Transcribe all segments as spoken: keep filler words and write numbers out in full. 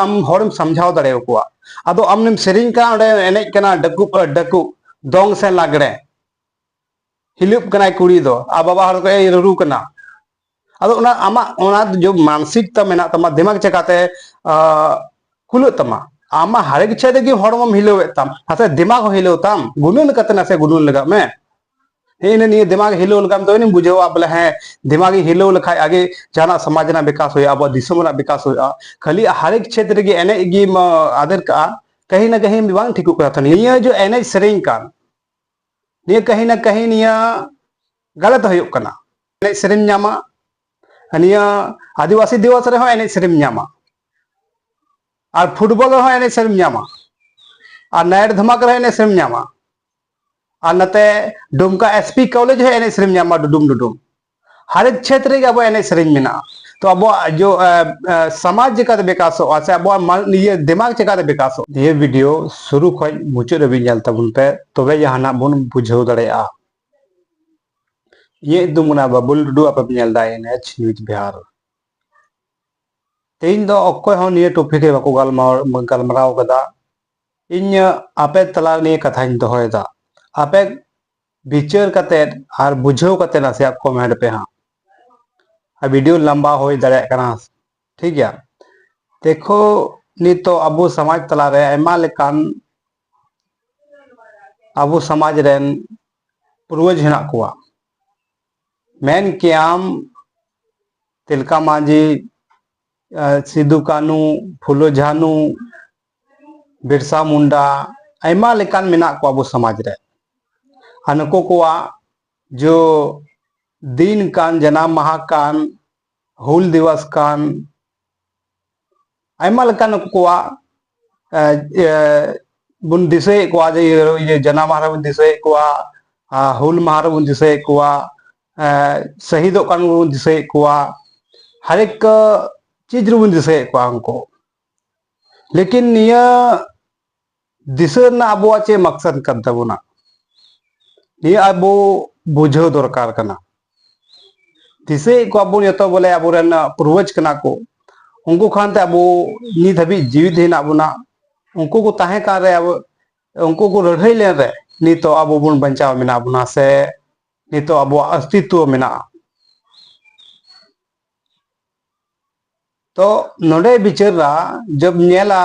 ᱟᱢ ᱦᱚᱲᱮᱢ ᱥᱟᱢᱡᱷᱟᱣ ᱫᱟᱲᱮᱭᱟᱠᱚᱣᱟ᱾ ᱟᱫᱚ ᱟᱢᱮᱢ ᱥᱮᱨᱮᱧ ᱠᱟᱱ, ᱚᱸᱰᱮ ᱮᱱᱮᱡ ᱠᱟᱱᱟ ᱰᱟᱹᱠᱩᱵ ᱰᱟᱹᱠᱩᱵ, ᱫᱚᱝ ᱥᱮ ᱞᱟᱜᱽᱲᱮ, ᱦᱤᱞᱟᱹᱯ ᱠᱟᱱᱟᱭ ᱠᱩᱲᱤ ᱫᱚ, ᱟᱨ ᱵᱟᱵᱟ ᱦᱚᱲ ᱫᱚᱠᱚ ᱮᱭ ᱨᱩᱨᱩ ᱠᱟᱱᱟ᱾ ᱟᱫᱚ ᱚᱱᱟ ᱟᱢᱟᱜ ᱚᱱᱟ ᱡᱚ ᱢᱟᱱᱥᱤᱠ ᱛᱟᱢ ᱢᱮᱱᱟᱜ ᱛᱟᱢᱟ, ᱫᱤᱢᱟᱜᱽ ᱪᱮᱠᱟᱛᱮ ᱠᱷᱩᱞᱟᱹᱜ ᱛᱟᱢᱟ? ᱟᱢᱟᱜ ᱦᱟᱨᱮᱠ ᱪᱷᱮᱫ ᱨᱮᱜᱮ ᱦᱚᱲᱢᱚᱢ ᱦᱤᱞᱟᱹᱣᱮᱫ ᱛᱟᱢ, ᱱᱟᱥᱮ ᱫᱤᱢᱟᱜᱽ ᱦᱚᱸ ᱦᱤᱞᱟᱹᱣ ᱛᱟᱢ, ᱜᱩᱱᱟᱹᱱ ᱠᱟᱛᱮ ᱱᱟᱥᱮ ᱜᱩᱱᱟᱹᱱ ᱞᱟᱜᱟᱜ ᱢᱮ᱾ ᱦᱮᱸ, ᱤᱱᱟᱹ ᱱᱤᱭᱟᱹ ᱫᱤᱢᱟᱜᱽ ᱦᱤᱞᱟᱹᱣ ᱞᱮᱠᱷᱟᱱ ᱛᱚᱵᱮᱱᱤᱧ ᱵᱩᱡᱷᱟᱹᱣᱟ ᱵᱚᱞᱮ, ᱦᱮᱸ, ᱫᱤᱢᱟᱜᱽ ᱤᱧ ᱦᱤᱞᱟᱹᱣ ᱞᱮᱠᱷᱟᱡ ᱟᱜᱮ ᱡᱟᱦᱟᱱᱟᱜ ᱥᱚᱢᱟᱡᱽ ᱨᱮᱱᱟᱜ ᱵᱤᱠᱟᱥ ᱦᱩᱭᱩᱜᱼᱟ, ᱟᱵᱚᱣᱟᱜ ᱫᱤᱥᱚᱢ ᱨᱮᱱᱟᱜ ᱵᱤᱠᱟᱥ ᱦᱩᱭᱩᱜᱼᱟ᱾ ᱠᱷᱟᱹᱞᱤ ᱦᱟᱨᱮᱠ ᱪᱷᱮᱫ ᱨᱮᱜᱮ ᱮᱱᱮᱡ ᱜᱮᱢ ᱟᱫᱮᱨ ᱠᱟᱜᱼᱟ, ᱠᱟᱹᱦᱤ ᱱᱟ ᱠᱟᱹᱦᱤ ᱵᱟᱝ ᱴᱷᱤᱠᱚᱜ ᱠᱟᱱᱟ᱾ ᱛᱚ ᱱᱤᱭᱟᱹ ᱡᱚ ᱮᱱᱮᱡ ᱥᱮᱨᱮᱧ ᱠᱟᱱ, ᱱᱤᱭᱟᱹ ᱠᱟᱹᱦᱤ ᱱᱟ ᱠᱟᱹᱦᱤ ᱱᱤᱭᱟᱹ ᱜᱟᱞᱟᱛ ᱦᱩᱭᱩᱜ ᱠᱟᱱᱟ᱾ ᱮᱱᱮᱡ ᱥᱮᱨᱮᱧ ᱧᱟᱢᱟ, ᱱᱤᱭᱟᱹ ᱟᱹᱫᱤᱵᱟᱹᱥᱤ ᱫᱤᱵᱚᱥ ᱨᱮᱦᱚᱸ ᱮᱱᱮᱡ ᱥᱮᱨᱮᱧ ᱧᱟᱢᱟ, ᱟᱨ ᱯᱷᱩᱴᱵᱚᱞ ᱨᱮᱦᱚᱸ ᱮᱱᱮᱡ ᱥᱮᱨᱮᱧ ᱧᱟᱢᱟ, ᱟᱨ ᱱᱟᱭᱤᱴ ᱫᱷᱟᱢᱟᱠᱟ ᱨᱮᱦᱚᱸ ᱮᱱᱮᱡ ᱥᱮᱨᱮᱧ ᱧᱟᱢᱟ, ᱟᱨ ᱱᱚᱛᱮ ᱰᱩᱢᱠᱟ ᱮᱥ ᱯᱤ ᱠᱚᱞᱮᱡᱽ ᱦᱚᱸ ᱮᱱᱮᱡ ᱥᱮᱨᱮᱧ ᱧᱟᱢᱟ ᱰᱩᱰᱩᱢ ᱰᱩᱰᱩᱢ᱾ ᱦᱟᱨᱮᱠ ᱪᱷᱮᱛᱨᱮ ᱜᱮ ᱟᱵᱚ ᱮᱱᱮᱡ ᱥᱮᱨᱮᱧ ᱢᱮᱱᱟᱜᱼᱟ᱾ ᱛᱚ ᱟᱵᱚᱣᱟᱜ ᱡᱚ, ᱮ, ᱮ, ᱥᱚᱢᱟᱡᱽ ᱪᱤᱠᱟᱛᱮ ᱵᱤᱠᱟᱥᱚᱜᱼᱟ ᱥᱮ ᱟᱵᱚᱣᱟᱜ ᱢᱟ-, ᱤᱭᱟᱹ ᱫᱤᱢᱟᱜᱽ ᱪᱤᱠᱟᱛᱮ ᱵᱤᱠᱟᱥᱚᱜᱼᱟ? ᱱᱤᱭᱟᱹ ᱵᱷᱤᱰᱤᱭᱳ ᱥᱩᱨᱩ ᱠᱷᱚᱱ ᱢᱩᱪᱟᱹᱫ ᱦᱟᱹᱵᱤᱡ ᱧᱮᱞ ᱛᱟᱵᱚᱱ ᱯᱮ, ᱛᱚᱵᱮ ᱡᱟᱦᱟᱱᱟᱜ ᱵᱚᱱ ᱵᱩᱡᱷᱟᱹᱣ ᱫᱟᱲᱮᱭᱟᱜᱼᱟ᱾ ᱤᱧᱟᱹᱜ ᱧᱩᱛᱩᱢ ᱠᱟᱱᱟ ᱵᱟᱵᱩᱞ ᱴᱩᱰᱩ, ᱟᱯᱮ ᱯᱮ ᱧᱮᱞ ᱮᱫᱟ ᱮᱱ ᱮᱪ ᱱᱤᱭᱩᱡᱽ ᱵᱤᱦᱟᱨ᱾ ᱛᱮᱦᱮᱧ ᱫᱚ ᱚᱠᱚᱭ ᱦᱚᱸ ᱱᱤᱭᱟᱹ ᱴᱚᱯᱤᱠ ᱨᱮ ᱵᱟᱠᱚ ᱜᱟᱞᱢᱟᱨᱟᱣ, ᱜᱟᱞᱢᱟᱨᱟᱣ ᱠᱟᱫᱟ᱾ ᱤᱧ ᱟᱯᱮ ᱛᱟᱞᱟ ᱨᱮ ᱱᱤᱭᱟᱹ ᱠᱟᱛᱷᱟᱧ ᱫᱚᱦᱚᱭᱮᱫᱟ, ᱟᱯᱮ ᱵᱤᱪᱟᱹᱨ ᱠᱟᱛᱮᱫ ᱟᱨ ᱵᱩᱡᱷᱟᱹᱣ ᱠᱟᱛᱮᱫ ᱱᱟᱥᱮᱭᱟᱜ ᱠᱚᱢᱮᱱᱴ ᱯᱮ ᱦᱟᱸᱜ᱾ ᱟᱨ ᱵᱷᱤᱰᱤᱭᱳ ᱞᱟᱢᱵᱟ ᱦᱩᱭ ᱫᱟᱲᱮᱭᱟᱜ ᱠᱟᱱᱟ, ᱴᱷᱤᱠ ᱜᱮᱭᱟ᱾ ᱫᱮᱠᱷᱳ, ᱱᱤᱛᱚᱜ ᱟᱵᱚ ᱥᱚᱢᱟᱡᱽ ᱛᱟᱞᱟᱨᱮ ᱟᱭᱢᱟ ᱞᱮᱠᱟᱱ ᱟᱵᱚ ᱥᱚᱢᱟᱡᱽ ᱨᱮᱱ ᱯᱩᱨᱵᱚᱡᱽ ᱦᱮᱱᱟᱜ ᱠᱚᱣᱟ᱾ ᱢᱮᱱ ᱠᱮᱭᱟᱢ ᱛᱤᱞᱠᱟ ᱢᱟᱹᱡᱷᱤ, ᱥᱤᱫᱩ ᱠᱟᱹᱱᱩ, ᱯᱷᱩᱞᱳ ᱡᱷᱟᱱᱩ, ᱵᱤᱨᱥᱟ ᱢᱩᱱᱰᱟ, ᱟᱭᱢᱟ ᱞᱮᱠᱟᱱ ᱢᱮᱱᱟᱜ ᱠᱚᱣᱟ ᱟᱵᱚ ᱥᱚᱢᱟᱡᱽ ᱨᱮ᱾ ᱟᱨ ᱱᱩᱠᱩ ᱠᱚᱣᱟᱜ ᱡᱚ ᱫᱤᱱ ᱠᱟᱱ, ᱡᱟᱱᱟᱢ ᱢᱟᱦᱟ ᱠᱟᱱ, ᱦᱩᱞ ᱫᱤᱵᱚᱥ ᱠᱟᱱ, ᱟᱭᱢᱟ ᱞᱮᱠᱟᱱ ᱱᱩᱠᱩ ᱠᱚᱣᱟᱜ, ᱮ, ᱮ, ᱵᱚᱱ ᱫᱤᱥᱟᱹᱭᱮᱫ ᱠᱚᱣᱟ ᱡᱮ ᱤᱭᱟᱹ, ᱤᱭᱟᱹ ᱡᱟᱱᱟᱢ ᱢᱟᱦᱟ ᱨᱮᱵᱚᱱ ᱫᱤᱥᱟᱹᱭᱮᱫ ᱠᱚᱣᱟ, ᱟᱨ ᱦᱩᱞ ᱢᱟᱦᱟ ᱨᱮᱵᱚᱱ ᱫᱤᱥᱟᱹᱭᱮᱫ ᱠᱚᱣᱟ, ᱮ, ᱥᱟᱹᱦᱤᱫᱚᱜ ᱠᱟᱱ ᱵᱚᱱ ᱫᱤᱥᱟᱹᱭᱮᱫ ᱠᱚᱣᱟ, ᱦᱟᱨᱮᱠ ᱪᱤᱡᱽ ᱨᱮᱵᱚᱱ ᱫᱤᱥᱟᱹᱭᱮᱫ ᱠᱚᱣᱟ ᱩᱱᱠᱩ᱾ ᱞᱮᱠᱤᱱ ᱱᱤᱭᱟᱹ ᱫᱤᱥᱟᱹ ᱨᱮᱱᱟᱜ ᱟᱵᱚᱣᱟᱜ ᱪᱮᱫ ᱢᱟᱠᱥᱟᱫ ᱠᱟᱱ ᱛᱟᱵᱚᱱᱟ? ᱱᱤᱭᱟᱹ ᱟᱵᱚ ᱵᱩᱡᱷᱟᱹᱣ ᱫᱚᱨᱠᱟᱨ ᱠᱟᱱᱟ᱾ ᱫᱤᱥᱟᱹᱭᱮᱫ ᱠᱚᱣᱟ ᱵᱚᱱ ᱡᱚᱛᱚ ᱵᱚᱞᱮ ᱟᱵᱚᱨᱮᱱ ᱯᱩᱨᱵᱚᱡᱽ ᱠᱟᱱᱟ ᱠᱚ, ᱩᱱᱠᱩ ᱠᱷᱟᱱᱛᱮ ᱟᱵᱚ ᱱᱤᱛ ᱦᱟᱹᱵᱤᱡ ᱡᱤᱣᱤᱫ ᱦᱮᱱᱟᱜ ᱵᱚᱱᱟ᱾ ᱩᱱᱠᱩ ᱠᱚ ᱛᱟᱦᱮᱸ ᱠᱟᱱ ᱨᱮ ᱟᱵᱚ, ᱩᱱᱠᱩ ᱠᱚ ᱞᱟᱹᱲᱦᱟᱹᱭ ᱞᱮᱱ ᱨᱮ ᱱᱤᱛᱚᱜ ᱟᱵᱚ ᱵᱚᱱ ᱵᱟᱧᱪᱟᱣ ᱢᱮᱱᱟᱜ ᱵᱚᱱᱟ, ᱥᱮ ᱱᱤᱛᱚᱜ ᱟᱵᱚᱣᱟᱜ ᱚᱥᱛᱤᱛᱣᱚ ᱢᱮᱱᱟᱜᱼᱟ᱾ ᱛᱚ ᱱᱚᱰᱮ ᱵᱤᱪᱟᱹᱨᱟ, ᱡᱚᱵ ᱧᱮᱞᱟ,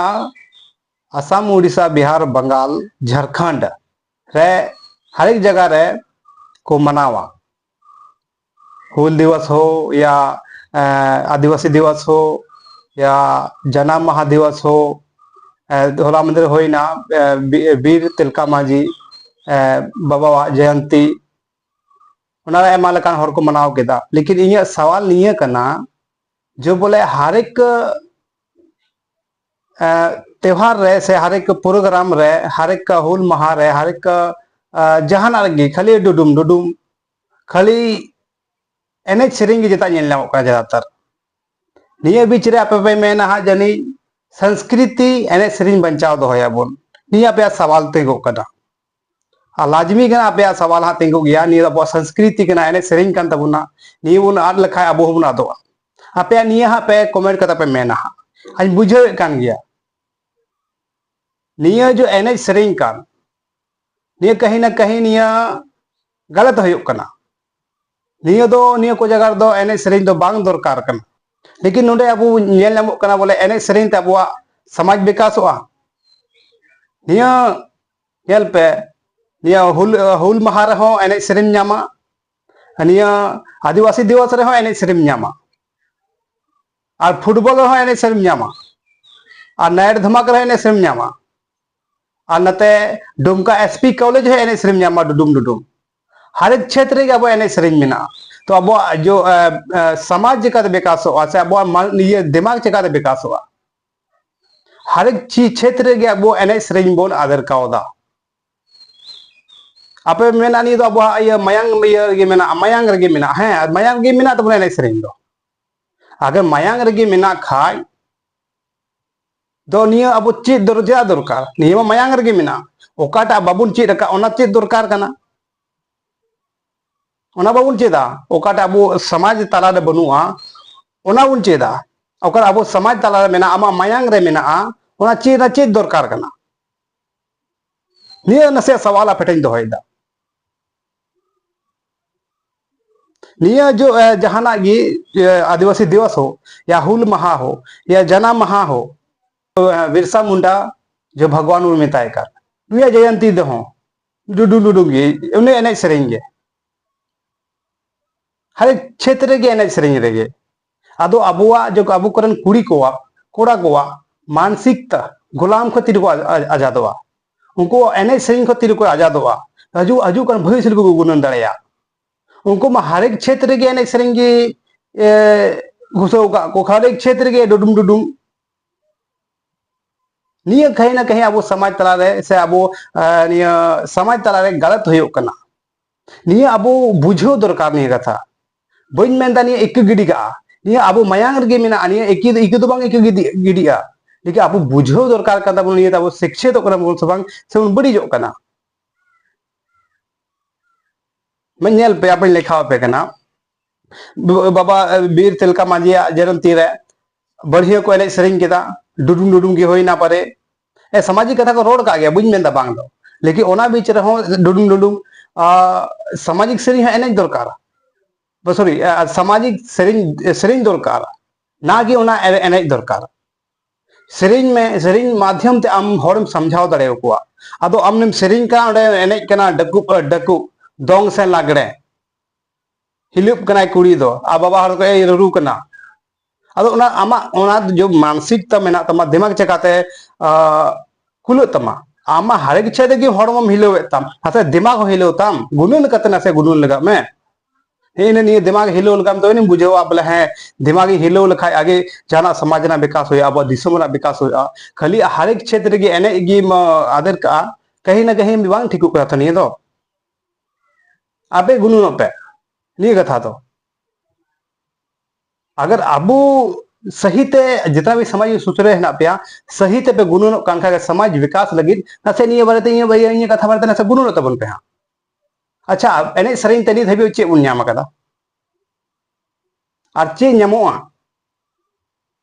ᱟᱥᱟᱢ, ᱩᱲᱤᱥᱥᱟ, ᱵᱤᱦᱟᱨ, ᱵᱟᱝᱜᱟᱞ, ᱡᱷᱟᱲᱠᱷᱚᱸᱰ ᱨᱮ ᱦᱟᱨᱮᱠ ᱡᱟᱭᱜᱟ ᱨᱮ ᱠᱚ ᱢᱟᱱᱟᱣᱟ᱾ ᱦᱩᱞ ᱫᱤᱵᱚᱥ ᱦᱳ ᱭᱟ, ᱮ, ᱟᱹᱫᱤᱵᱟᱹᱥᱤ ᱫᱤᱵᱚᱥ ᱦᱳ ᱭᱟ ᱡᱟᱱᱟᱢ ᱢᱟᱦᱟ ᱫᱤᱵᱚᱥ ᱦᱳ, ᱮ, ᱦᱚᱞᱟ ᱢᱟᱫᱷᱮᱨ ᱦᱩᱭᱱᱟ, ᱮ, ᱵᱤ-, ᱵᱤᱨ ᱛᱤᱞᱠᱟ ᱢᱟᱹᱡᱷᱤ, ᱮ, ᱵᱟᱵᱟᱣᱟᱜ ᱡᱚᱭᱚᱱᱛᱤ, ᱚᱱᱟ ᱨᱮ ᱟᱭᱢᱟ ᱞᱮᱠᱟᱱ ᱦᱚᱲ ᱠᱚ ᱢᱟᱱᱟᱣ ᱠᱮᱫᱟ᱾ ᱞᱮᱠᱤᱱ ᱤᱧᱟᱹᱜ ᱥᱟᱣᱟᱞ ᱱᱤᱭᱟᱹ ᱠᱟᱱᱟ ᱡᱮ ᱵᱚᱞᱮ ᱦᱟᱨᱮᱠ, ᱮ, ᱛᱮᱣᱦᱟᱨ ᱨᱮ ᱥᱮ ᱦᱟᱨᱮᱠ ᱯᱨᱳᱜᱨᱟᱢ ᱨᱮ, ᱦᱟᱨᱮᱠ ᱦᱩᱞ ᱢᱟᱦᱟ ᱨᱮ, ᱦᱟᱨᱮᱠ, ᱮ, ᱡᱟᱦᱟᱱᱟᱜ ᱨᱮᱜᱮ ᱠᱷᱟᱹᱞᱤ ᱰᱩᱰᱩᱢ ᱰᱩᱰᱩᱢ, ᱠᱷᱟᱹᱞᱤ ᱮᱱᱮᱡ ᱥᱮᱨᱮᱧ ᱜᱮ ᱡᱮᱴᱟ ᱧᱮᱞ ᱧᱟᱢᱚᱜ ᱠᱟᱱᱟ ᱡᱟᱫᱟᱛᱟᱨ᱾ ᱱᱤᱭᱟᱹ ᱵᱤᱪ ᱨᱮ ᱟᱯᱮ ᱯᱮ ᱢᱮᱱᱟ ᱦᱟᱸᱜ ᱡᱟᱹᱱᱤᱡ ᱥᱚᱝᱥᱠᱨᱤᱛᱤ ᱮᱱᱮᱡ ᱥᱮᱨᱮᱧ ᱵᱟᱧᱪᱟᱣ ᱫᱚᱦᱚᱭᱟᱵᱚᱱ, ᱱᱤᱭᱟᱹ ᱟᱯᱮᱭᱟᱜ ᱥᱟᱣᱟᱞ ᱛᱤᱸᱜᱩᱜ ᱠᱟᱱᱟ᱾ ᱟᱨ ᱞᱟᱡᱢᱤ ᱠᱟᱱᱟ ᱟᱯᱮᱭᱟᱜ ᱥᱟᱣᱟᱞ ᱦᱟᱸᱜ ᱛᱤᱸᱜᱩᱜ ᱜᱮᱭᱟ, ᱱᱤᱭᱟᱹ ᱫᱚ ᱟᱵᱚᱣᱟᱜ ᱥᱚᱝᱥᱠᱨᱤᱛᱤ ᱠᱟᱱᱟ, ᱮᱱᱮᱡ ᱥᱮᱨᱮᱧ ᱠᱟᱱ ᱛᱟᱵᱚᱱᱟ, ᱱᱤᱭᱟᱹ ᱵᱚᱱ ᱟᱫ ᱞᱮᱠᱷᱟᱡ ᱟᱵᱚ ᱦᱚᱸᱵᱚᱱ ᱟᱫᱚᱜᱼᱟ᱾ ᱟᱯᱮᱭᱟᱜ ᱱᱤᱭᱟᱹ ᱦᱟᱸᱜ ᱯᱮ ᱠᱚᱢᱮᱱᱴ ᱠᱟᱛᱮ ᱯᱮ ᱢᱮᱱᱟ ᱦᱟᱸᱜ, ᱟᱧ ᱵᱩᱡᱷᱟᱹᱣᱮᱫ ᱠᱟᱱ ᱜᱮᱭᱟ᱾ ᱱᱤᱭᱟᱹ ᱡᱮ ᱮᱱᱮᱡ ᱥᱮᱨᱮᱧ ᱠᱟᱱ, ᱱᱤᱭᱟᱹ ᱠᱟᱹᱦᱤ ᱱᱟ ᱠᱟᱹᱦᱤ ᱱᱤᱭᱟᱹ ᱜᱟᱞᱟᱛ ᱦᱩᱭᱩᱜ ᱠᱟᱱᱟ᱾ ᱱᱤᱭᱟᱹ ᱫᱚ, ᱱᱤᱭᱟᱹ ᱠᱚ ᱡᱟᱭᱜᱟ ᱨᱮᱫᱚ ᱮᱱᱮᱡ ᱥᱮᱨᱮᱧ ᱫᱚ ᱵᱟᱝ ᱫᱚᱨᱠᱟᱨ ᱠᱟᱱᱟ᱾ ᱞᱮᱠᱤᱱ ᱱᱚᱰᱮ ᱟᱵᱚ ᱧᱮᱞ ᱧᱟᱢᱚᱜ ᱠᱟᱱᱟ ᱵᱚᱞᱮ ᱮᱱᱮᱡ ᱥᱮᱨᱮᱧ ᱛᱮ ᱟᱵᱚᱣᱟᱜ ᱥᱚᱢᱟᱡᱽ ᱵᱤᱠᱟᱥᱚᱜᱼᱟ᱾ ᱱᱤᱭᱟᱹ ᱧᱮᱞ ᱯᱮ, ᱱᱤᱭᱟᱹ ᱦᱩᱞ, ᱦᱩᱞ ᱢᱟᱦᱟ ᱨᱮᱦᱚᱸ ᱮᱱᱮᱡ ᱥᱮᱨᱮᱧ ᱧᱟᱢᱟ, ᱱᱤᱭᱟᱹ ᱟᱹᱫᱤᱵᱟᱹᱥᱤ ᱫᱤᱵᱚᱥ ᱨᱮᱦᱚᱸ ᱮᱱᱮᱡ ᱥᱮᱨᱮᱧ ᱧᱟᱢᱟ, ᱟᱨ ᱯᱷᱩᱴᱵᱚᱞ ᱨᱮᱦᱚᱸ ᱮᱱᱮᱡ ᱥᱮᱨᱮᱧ ᱧᱟᱢᱟ, ᱟᱨ ᱱᱟᱭᱤᱴ ᱫᱷᱟᱢᱟᱠᱟ ᱨᱮᱦᱚᱸ ᱮᱱᱮᱡ ᱥᱮᱨᱮᱧ ᱧᱟᱢᱟ, ᱟᱨ ᱱᱚᱛᱮ ᱰᱩᱢᱠᱟ ᱮᱥ ᱯᱤ ᱠᱚᱞᱮᱡᱽ ᱨᱮᱦᱚᱸ ᱮᱱᱮᱡ ᱥᱮᱨᱮᱧ ᱧᱟᱢᱟ, ᱰᱩᱰᱩᱢ ᱰᱩᱰᱩᱢ᱾ ᱦᱟᱨᱮᱠ ᱪᱷᱮᱛᱨᱮ ᱜᱮ ᱟᱵᱚᱣᱟᱜ ᱮᱱᱮᱡ ᱥᱮᱨᱮᱧ ᱢᱮᱱᱟᱜᱼᱟ᱾ ᱛᱚ ᱟᱵᱚᱣᱟᱜ ᱡᱚ, ᱮ, ᱮ, ᱥᱚᱢᱟᱡᱽ ᱪᱤᱠᱟᱹᱛᱮ ᱵᱤᱠᱟᱥᱚᱜᱼᱟ, ᱥᱮ ᱟᱵᱚᱣᱟᱜ ᱢᱟ-, ᱤᱭᱟᱹ ᱫᱤᱢᱟᱜᱽ ᱪᱤᱠᱟᱹᱛᱮ ᱵᱤᱠᱟᱥᱚᱜᱼᱟ? ᱦᱟᱨᱮᱠ ᱪᱤ-, ᱪᱷᱮᱛᱨᱮ ᱜᱮ ᱟᱵᱚ ᱮᱱᱮᱡ ᱥᱮᱨᱮᱧ ᱵᱚᱱ ᱟᱫᱮᱨ ᱠᱟᱣᱫᱟ᱾ ᱟᱯᱮ ᱢᱮᱱᱟ ᱱᱤᱭᱟᱹ ᱫᱚ ᱟᱵᱚᱣᱟᱜ ᱤᱭᱟᱹ ᱢᱟᱭᱟᱝ ᱤᱭᱟᱹ ᱨᱮᱜᱮ ᱢᱮᱱᱟᱜᱼᱟ, ᱢᱟᱭᱟᱝ ᱨᱮᱜᱮ ᱢᱮᱱᱟᱜᱼᱟ᱾ ᱦᱮᱸ, ᱢᱟᱭᱟᱝ ᱨᱮᱜᱮ ᱢᱮᱱᱟᱜ ᱛᱟᱵᱚᱱᱟ ᱮᱱᱮᱡ ᱥᱮᱨᱮᱧ ᱫᱚ᱾ ᱟᱜᱮ ᱢᱟᱭᱟᱝ ᱨᱮᱜᱮ ᱢᱮᱱᱟᱜ ᱠᱷᱟᱡ ᱫᱚ ᱱᱤᱭᱟᱹ ᱟᱵᱚ ᱪᱮᱫ ᱫᱚᱨ-, ᱪᱮᱫᱟᱜ ᱫᱚᱨᱠᱟᱨ? ᱱᱤᱭᱟᱹ ᱢᱟ ᱢᱟᱭᱟᱝ ᱨᱮᱜᱮ ᱢᱮᱱᱟᱜᱼᱟ᱾ ᱚᱠᱟᱴᱟᱜ ᱵᱟᱵᱚᱱ ᱪᱮᱫ ᱟᱠᱟᱫ, ᱚᱱᱟ ᱪᱮᱫ ᱫᱚᱨᱠᱟᱨ ᱠᱟᱱᱟ? ᱚᱱᱟ ᱵᱟᱵᱚᱱ ᱪᱮᱫᱟ᱾ ᱚᱠᱟᱴᱟᱜ ᱟᱵᱚ ᱥᱚᱢᱟᱡᱽ ᱛᱟᱞᱟᱨᱮ ᱵᱟᱹᱱᱩᱜᱼᱟ, ᱚᱱᱟ ᱵᱚᱱ ᱪᱮᱫᱟ᱾ ᱚᱠᱟᱨᱮ ᱟᱵᱚ ᱥᱚᱢᱟᱡᱽ ᱛᱟᱞᱟᱨᱮ ᱢᱮᱱᱟᱜᱼᱟ, ᱟᱢᱟᱜ ᱢᱟᱭᱟᱝ ᱨᱮ ᱢᱮᱱᱟᱜᱼᱟ, ᱚᱱᱟ ᱪᱮᱫ, ᱚᱱᱟ ᱪᱮᱫ ᱫᱚᱨᱠᱟᱨ ᱠᱟᱱᱟ? ᱱᱤᱭᱟᱹ ᱱᱟᱥᱮᱭᱟᱜ ᱥᱟᱣᱟᱞ ᱟᱯᱮ ᱴᱷᱮᱱ ᱫᱚᱦᱚᱭᱮᱫᱟ᱾ ᱱᱤᱭᱟᱹ ᱡᱚ, ᱮ, ᱡᱟᱦᱟᱱᱟᱜ ᱜᱮ, ᱮ, ᱟᱹᱫᱤᱵᱟᱹᱥᱤ ᱫᱤᱵᱚᱥ ᱦᱳ, ᱭᱟ ᱦᱩᱞ ᱢᱟᱦᱟ ᱦᱳ, ᱭᱟ ᱡᱟᱱᱟᱢ ᱢᱟᱦᱟ ᱦᱳ, ᱮ, ᱵᱤᱨᱥᱟ ᱢᱩᱱᱰᱟ ᱡᱚ ᱵᱷᱟᱜᱽᱣᱟᱱ ᱵᱚᱱ ᱢᱮᱛᱟᱭ ᱠᱟᱱ, ᱩᱱᱤᱭᱟᱜ ᱡᱚᱭᱚᱱᱛᱤ ᱨᱮᱦᱚᱸ ᱰᱩᱰᱩ ᱰᱩᱰᱩ ᱜᱮ, ᱩᱱᱤ ᱮᱱᱮᱡ ᱥᱮᱨᱮᱧ ᱜᱮ, ᱦᱟᱨᱮᱠ ᱪᱷᱮᱛᱨᱮ ᱜᱮ ᱮᱱᱮᱡ ᱥᱮᱨᱮᱧ ᱨᱮᱜᱮ᱾ ᱟᱫᱚ ᱟᱵᱚᱣᱟᱜ ᱡᱚ, ᱟᱵᱚ ᱠᱚᱨᱮᱱ ᱠᱩᱲᱤ ᱠᱚᱣᱟᱜ, ᱠᱚᱲᱟ ᱠᱚᱣᱟᱜ ᱢᱟᱱᱥᱤᱠᱛᱟ ᱜᱳᱞᱟᱢ ᱠᱷᱚᱱ ᱛᱤᱨᱮᱠᱚ ᱟ-, ᱟ-, ᱟᱡᱟᱫᱚᱜᱼᱟ? ᱩᱱᱠᱩ ᱮᱱᱮᱡ ᱥᱮᱨᱮᱧ ᱠᱷᱚᱱ ᱛᱤᱨᱮᱠᱚ ᱟᱡᱟᱫᱚᱜᱼᱟ? ᱦᱤᱡᱩᱜ, ᱦᱤᱡᱩᱜ ᱠᱟᱱ ᱵᱷᱟᱹᱭ ᱥᱮᱨᱮᱧ ᱠᱚ ᱜᱩᱱᱟᱹᱱ ᱫᱟᱲᱮᱭᱟᱜ᱾ ᱩᱱᱠᱩ ᱢᱟ ᱦᱟᱨᱮᱠ ᱪᱷᱮᱛᱨᱮ ᱜᱮ ᱮᱱᱮᱡ ᱥᱮᱨᱮᱧ ᱜᱮ, ᱮ, ᱜᱷᱩᱥᱟᱹᱣ ᱠᱟᱜ ᱠᱚ, ᱦᱟᱨᱮᱠ ᱪᱷᱮᱛᱨᱮ ᱜᱮ ᱰᱩᱰᱩᱢ ᱰᱩᱰᱩᱢ᱾ ᱱᱤᱭᱟᱹ ᱠᱟᱹᱦᱤ ᱱᱟ ᱠᱟᱹᱦᱤ ᱟᱵᱚ ᱥᱚᱢᱟᱡᱽ ᱛᱟᱞᱟᱨᱮ ᱥᱮ ᱟᱵᱚ, ᱟ, ᱱᱤᱭᱟᱹ ᱥᱚᱢᱟᱡᱽ ᱛᱟᱞᱟᱨᱮ ᱜᱟᱞᱟᱛ ᱦᱩᱭᱩᱜ ᱠᱟᱱᱟ᱾ ᱱᱤᱭᱟᱹ ᱟᱵᱚ ᱵᱩᱡᱷᱟᱹᱣ ᱫᱚᱨᱠᱟᱨ ᱱᱤᱭᱟᱹ ᱠᱟᱛᱷᱟ᱾ ᱵᱟᱹᱧ ᱢᱮᱱᱫᱟ ᱱᱤᱭᱟᱹ ᱤᱠᱟᱹ ᱜᱤᱰᱤ ᱠᱟᱜᱼᱟ, ᱱᱤᱭᱟᱹ ᱟᱵᱚ ᱢᱟᱭᱟᱝ ᱨᱮᱜᱮ ᱢᱮᱱᱟᱜᱼᱟ, ᱱᱤᱭᱟᱹ ᱤᱠᱟᱹ, ᱤᱠᱟᱹ ᱫᱚ ᱵᱟᱝ ᱤᱠᱟᱹ ᱜᱤᱰᱤ, ᱜᱤᱰᱤᱜᱼᱟ᱾ ᱞᱮᱠᱤᱱ ᱟᱵᱚ ᱵᱩᱡᱷᱟᱹᱣ ᱫᱚᱨᱠᱟᱨ ᱠᱟᱱ ᱛᱟᱵᱚᱱᱟ, ᱱᱤᱭᱟᱹ ᱛᱮ ᱟᱵᱚ ᱥᱤᱠᱪᱷᱤᱛᱚᱜ ᱠᱟᱱᱟ ᱵᱚᱱ ᱥᱮ ᱵᱟᱝ, ᱥᱮᱵᱚᱱ ᱵᱟᱹᱲᱤᱡᱚᱜ ᱠᱟᱱᱟ᱾ ᱢᱟ ᱧᱮᱞ ᱯᱮ, ᱟᱯᱮᱧ ᱞᱮᱠᱷᱟ ᱟᱯᱮ ᱠᱟᱱᱟ᱾ ᱵ-, ᱵᱟᱵᱟ, ᱮ, ᱵᱤᱨ ᱛᱤᱞᱠᱟ ᱢᱟᱹᱡᱷᱤᱭᱟᱜ ᱡᱚᱭᱚᱱᱛᱤ ᱨᱮ ᱵᱟᱹᱲᱦᱤᱭᱟᱹ ᱠᱚ ᱮᱱᱮᱡ ᱥᱮᱨᱮᱧ ᱠᱮᱫᱟ, ᱰᱩᱰᱩᱢ ᱰᱩᱰᱩᱢ ᱜᱮ ᱦᱩᱭᱱᱟ ᱯᱟᱨᱮ᱾ ᱮ, ᱥᱟᱢᱟᱡᱤᱠ ᱠᱟᱛᱷᱟ ᱠᱚ ᱨᱚᱲ ᱠᱟᱜ ᱜᱮᱭᱟ, ᱵᱟᱹᱧ ᱢᱮᱱᱫᱟ ᱵᱟᱝ ᱫᱚ, ᱞᱮᱠᱤᱱ ᱚᱱᱟ ᱵᱤᱪ ᱨᱮᱦᱚᱸ ᱰᱩᱰᱩᱢ ᱰᱩᱰᱩᱢ, ᱟ, ᱥᱟᱢᱟᱡᱤᱠ ᱥᱮᱨᱮᱧ ᱦᱚᱸ ᱮᱱᱮᱡ ᱫᱚᱨᱠᱟᱨ, ᱥᱚᱨᱤ, ᱟ, ᱥᱟᱢᱟᱡᱤᱠ ᱥᱮᱨᱮᱧ, ᱥᱮᱨᱮᱧ ᱫᱚᱨᱠᱟᱨ, ᱱᱟ ᱜᱮ ᱚᱱᱟ ᱮ-, ᱮᱱᱮᱡ ᱫᱚᱨᱠᱟᱨ᱾ ᱥᱮᱨᱮᱧ ᱢᱮ, ᱥᱮᱨᱮᱧ ᱢᱟᱫᱷᱭᱚᱢ ᱛᱮ ᱟᱢ ᱦᱚᱲᱮᱢ ᱥᱟᱢᱡᱷᱟᱣ ᱫᱟᱲᱮᱭᱟᱠᱚᱣᱟ᱾ ᱟᱫᱚ ᱟᱢᱮᱢ ᱥᱮᱨᱮᱧ ᱠᱟᱱᱟ, ᱚᱸᱰᱮ ᱮᱱᱮᱡ ᱠᱟᱱᱟ ᱰᱟᱹᱠᱩᱵ, ᱰᱟᱹᱠᱩᱵ, ᱫᱚᱝ ᱥᱮ ᱞᱟᱜᱽᱲᱮ, ᱦᱤᱞᱟᱹᱯ ᱠᱟᱱᱟᱭ ᱠᱩᱲᱤ ᱫᱚ, ᱟᱨ ᱵᱟᱵᱟ ᱦᱚᱲ ᱫᱚᱠᱚ, "ᱮᱭ ᱨᱩᱨᱩ ᱠᱟᱱᱟ᱾" ᱟᱫᱚ ᱚᱱᱟ ᱟᱢᱟᱜ ᱚᱱᱟ ᱡᱚ ᱢᱟᱱᱥᱤᱠᱛᱟ ᱢᱮᱱᱟᱜ ᱛᱟᱢᱟ, ᱫᱤᱢᱟᱜᱽ ᱪᱮᱠᱟᱛᱮ, ᱟ, ᱠᱷᱩᱞᱟᱹᱜ ᱛᱟᱢᱟ? ᱟᱢᱟᱜ ᱦᱟᱨᱮᱠ ᱪᱷᱮᱫ ᱨᱮᱜᱮ ᱦᱚᱲᱢᱚᱢ ᱦᱤᱞᱟᱹᱣᱮᱫ ᱛᱟᱢ, ᱱᱟᱥᱮ ᱫᱤᱢᱟᱜᱽ ᱦᱚᱸ ᱦᱤᱞᱟᱹᱣ ᱛᱟᱢ, ᱜᱩᱱᱟᱹᱱ ᱠᱟᱛᱮ ᱱᱟᱥᱮ ᱜᱩᱱᱟᱹᱱ ᱞᱟᱜᱟᱜ ᱢᱮ᱾ ᱦᱮᱸ, ᱤᱱᱟᱹ ᱱᱤᱭᱟᱹ ᱫᱤᱢᱟᱜᱽ ᱦᱤᱞᱟᱹᱣ ᱞᱮᱠᱷᱟᱱ ᱛᱚᱵᱮᱱᱤᱢ ᱵᱩᱡᱷᱟᱹᱣᱟ ᱵᱚᱞᱮ, ᱦᱮᱸ, ᱫᱤᱢᱟᱜᱽ ᱤᱧ ᱦᱤᱞᱟᱹᱣ ᱞᱮᱠᱷᱟᱡ ᱟᱜᱮ ᱡᱟᱦᱟᱱᱟᱜ ᱥᱚᱢᱟᱡᱽ ᱨᱮᱱᱟᱜ ᱵᱤᱠᱟᱥ ᱦᱩᱭᱩᱜᱼᱟ, ᱟᱵᱚᱣᱟᱜ ᱫᱤᱥᱚᱢ ᱨᱮᱱᱟᱜ ᱵᱤᱠᱟᱥ ᱦᱩᱭᱩᱜᱼᱟ᱾ ᱠᱷᱟᱹᱞᱤ ᱦᱟᱨᱮᱠ ᱪᱷᱮᱫ ᱨᱮᱜᱮ ᱮᱱᱮᱡ ᱜᱮᱢ, ᱟ, ᱟᱫᱮᱨ ᱠᱟᱜᱼᱟ, ᱠᱟᱹᱦᱤ ᱱᱟ ᱠᱟᱹᱦᱤ ᱵᱟᱝ ᱴᱷᱤᱠᱚᱜ ᱠᱟᱱᱟ ᱛᱚ ᱱᱤᱭᱟᱹ ᱫᱚ᱾ ᱟᱯᱮ ᱜᱩᱱᱟᱹᱱᱚᱜ ᱯᱮ ᱱᱤᱭᱟᱹ ᱠᱟᱛᱷᱟ ᱫᱚ᱾ ᱟᱜᱟᱨ ᱟᱵᱚ ᱥᱟᱹᱦᱤ ᱛᱮ ᱡᱤᱛᱱᱟ ᱵᱷᱤ ᱥᱚᱢᱟᱡᱽ ᱥᱩᱥᱟᱹᱨ ᱨᱮ ᱦᱮᱱᱟᱜ ᱯᱮᱭᱟ, ᱥᱟᱹᱦᱤ ᱛᱮᱯᱮ ᱜᱩᱱᱟᱹᱱᱚᱜ ᱠᱟᱱ ᱠᱷᱟᱡ ᱥᱚᱢᱟᱡᱽ ᱵᱤᱠᱟᱥ ᱞᱟᱹᱜᱤᱫ, ᱱᱟᱥᱮ ᱱᱤᱭᱟᱹ ᱵᱟᱨᱮᱛᱮ, ᱤᱧᱟᱹᱜ, ᱤᱧᱟᱹᱜ ᱠᱟᱛᱷᱟ ᱵᱟᱨᱮᱛᱮ ᱱᱟᱥᱮ ᱜᱩᱱᱟᱹᱱᱚᱜ ᱛᱟᱵᱚᱱ ᱯᱮ ᱦᱟᱸᱜ᱾ ᱟᱪᱪᱷᱟ, ᱮᱱᱮᱡ ᱥᱮᱨᱮᱧ ᱛᱮ ᱱᱤᱛ ᱦᱟᱹᱵᱤᱡ ᱪᱮᱫ ᱵᱚᱱ ᱧᱟᱢ ᱟᱠᱟᱫᱟ? ᱟᱨ ᱪᱮᱫ ᱧᱟᱢᱚᱜᱼᱟ?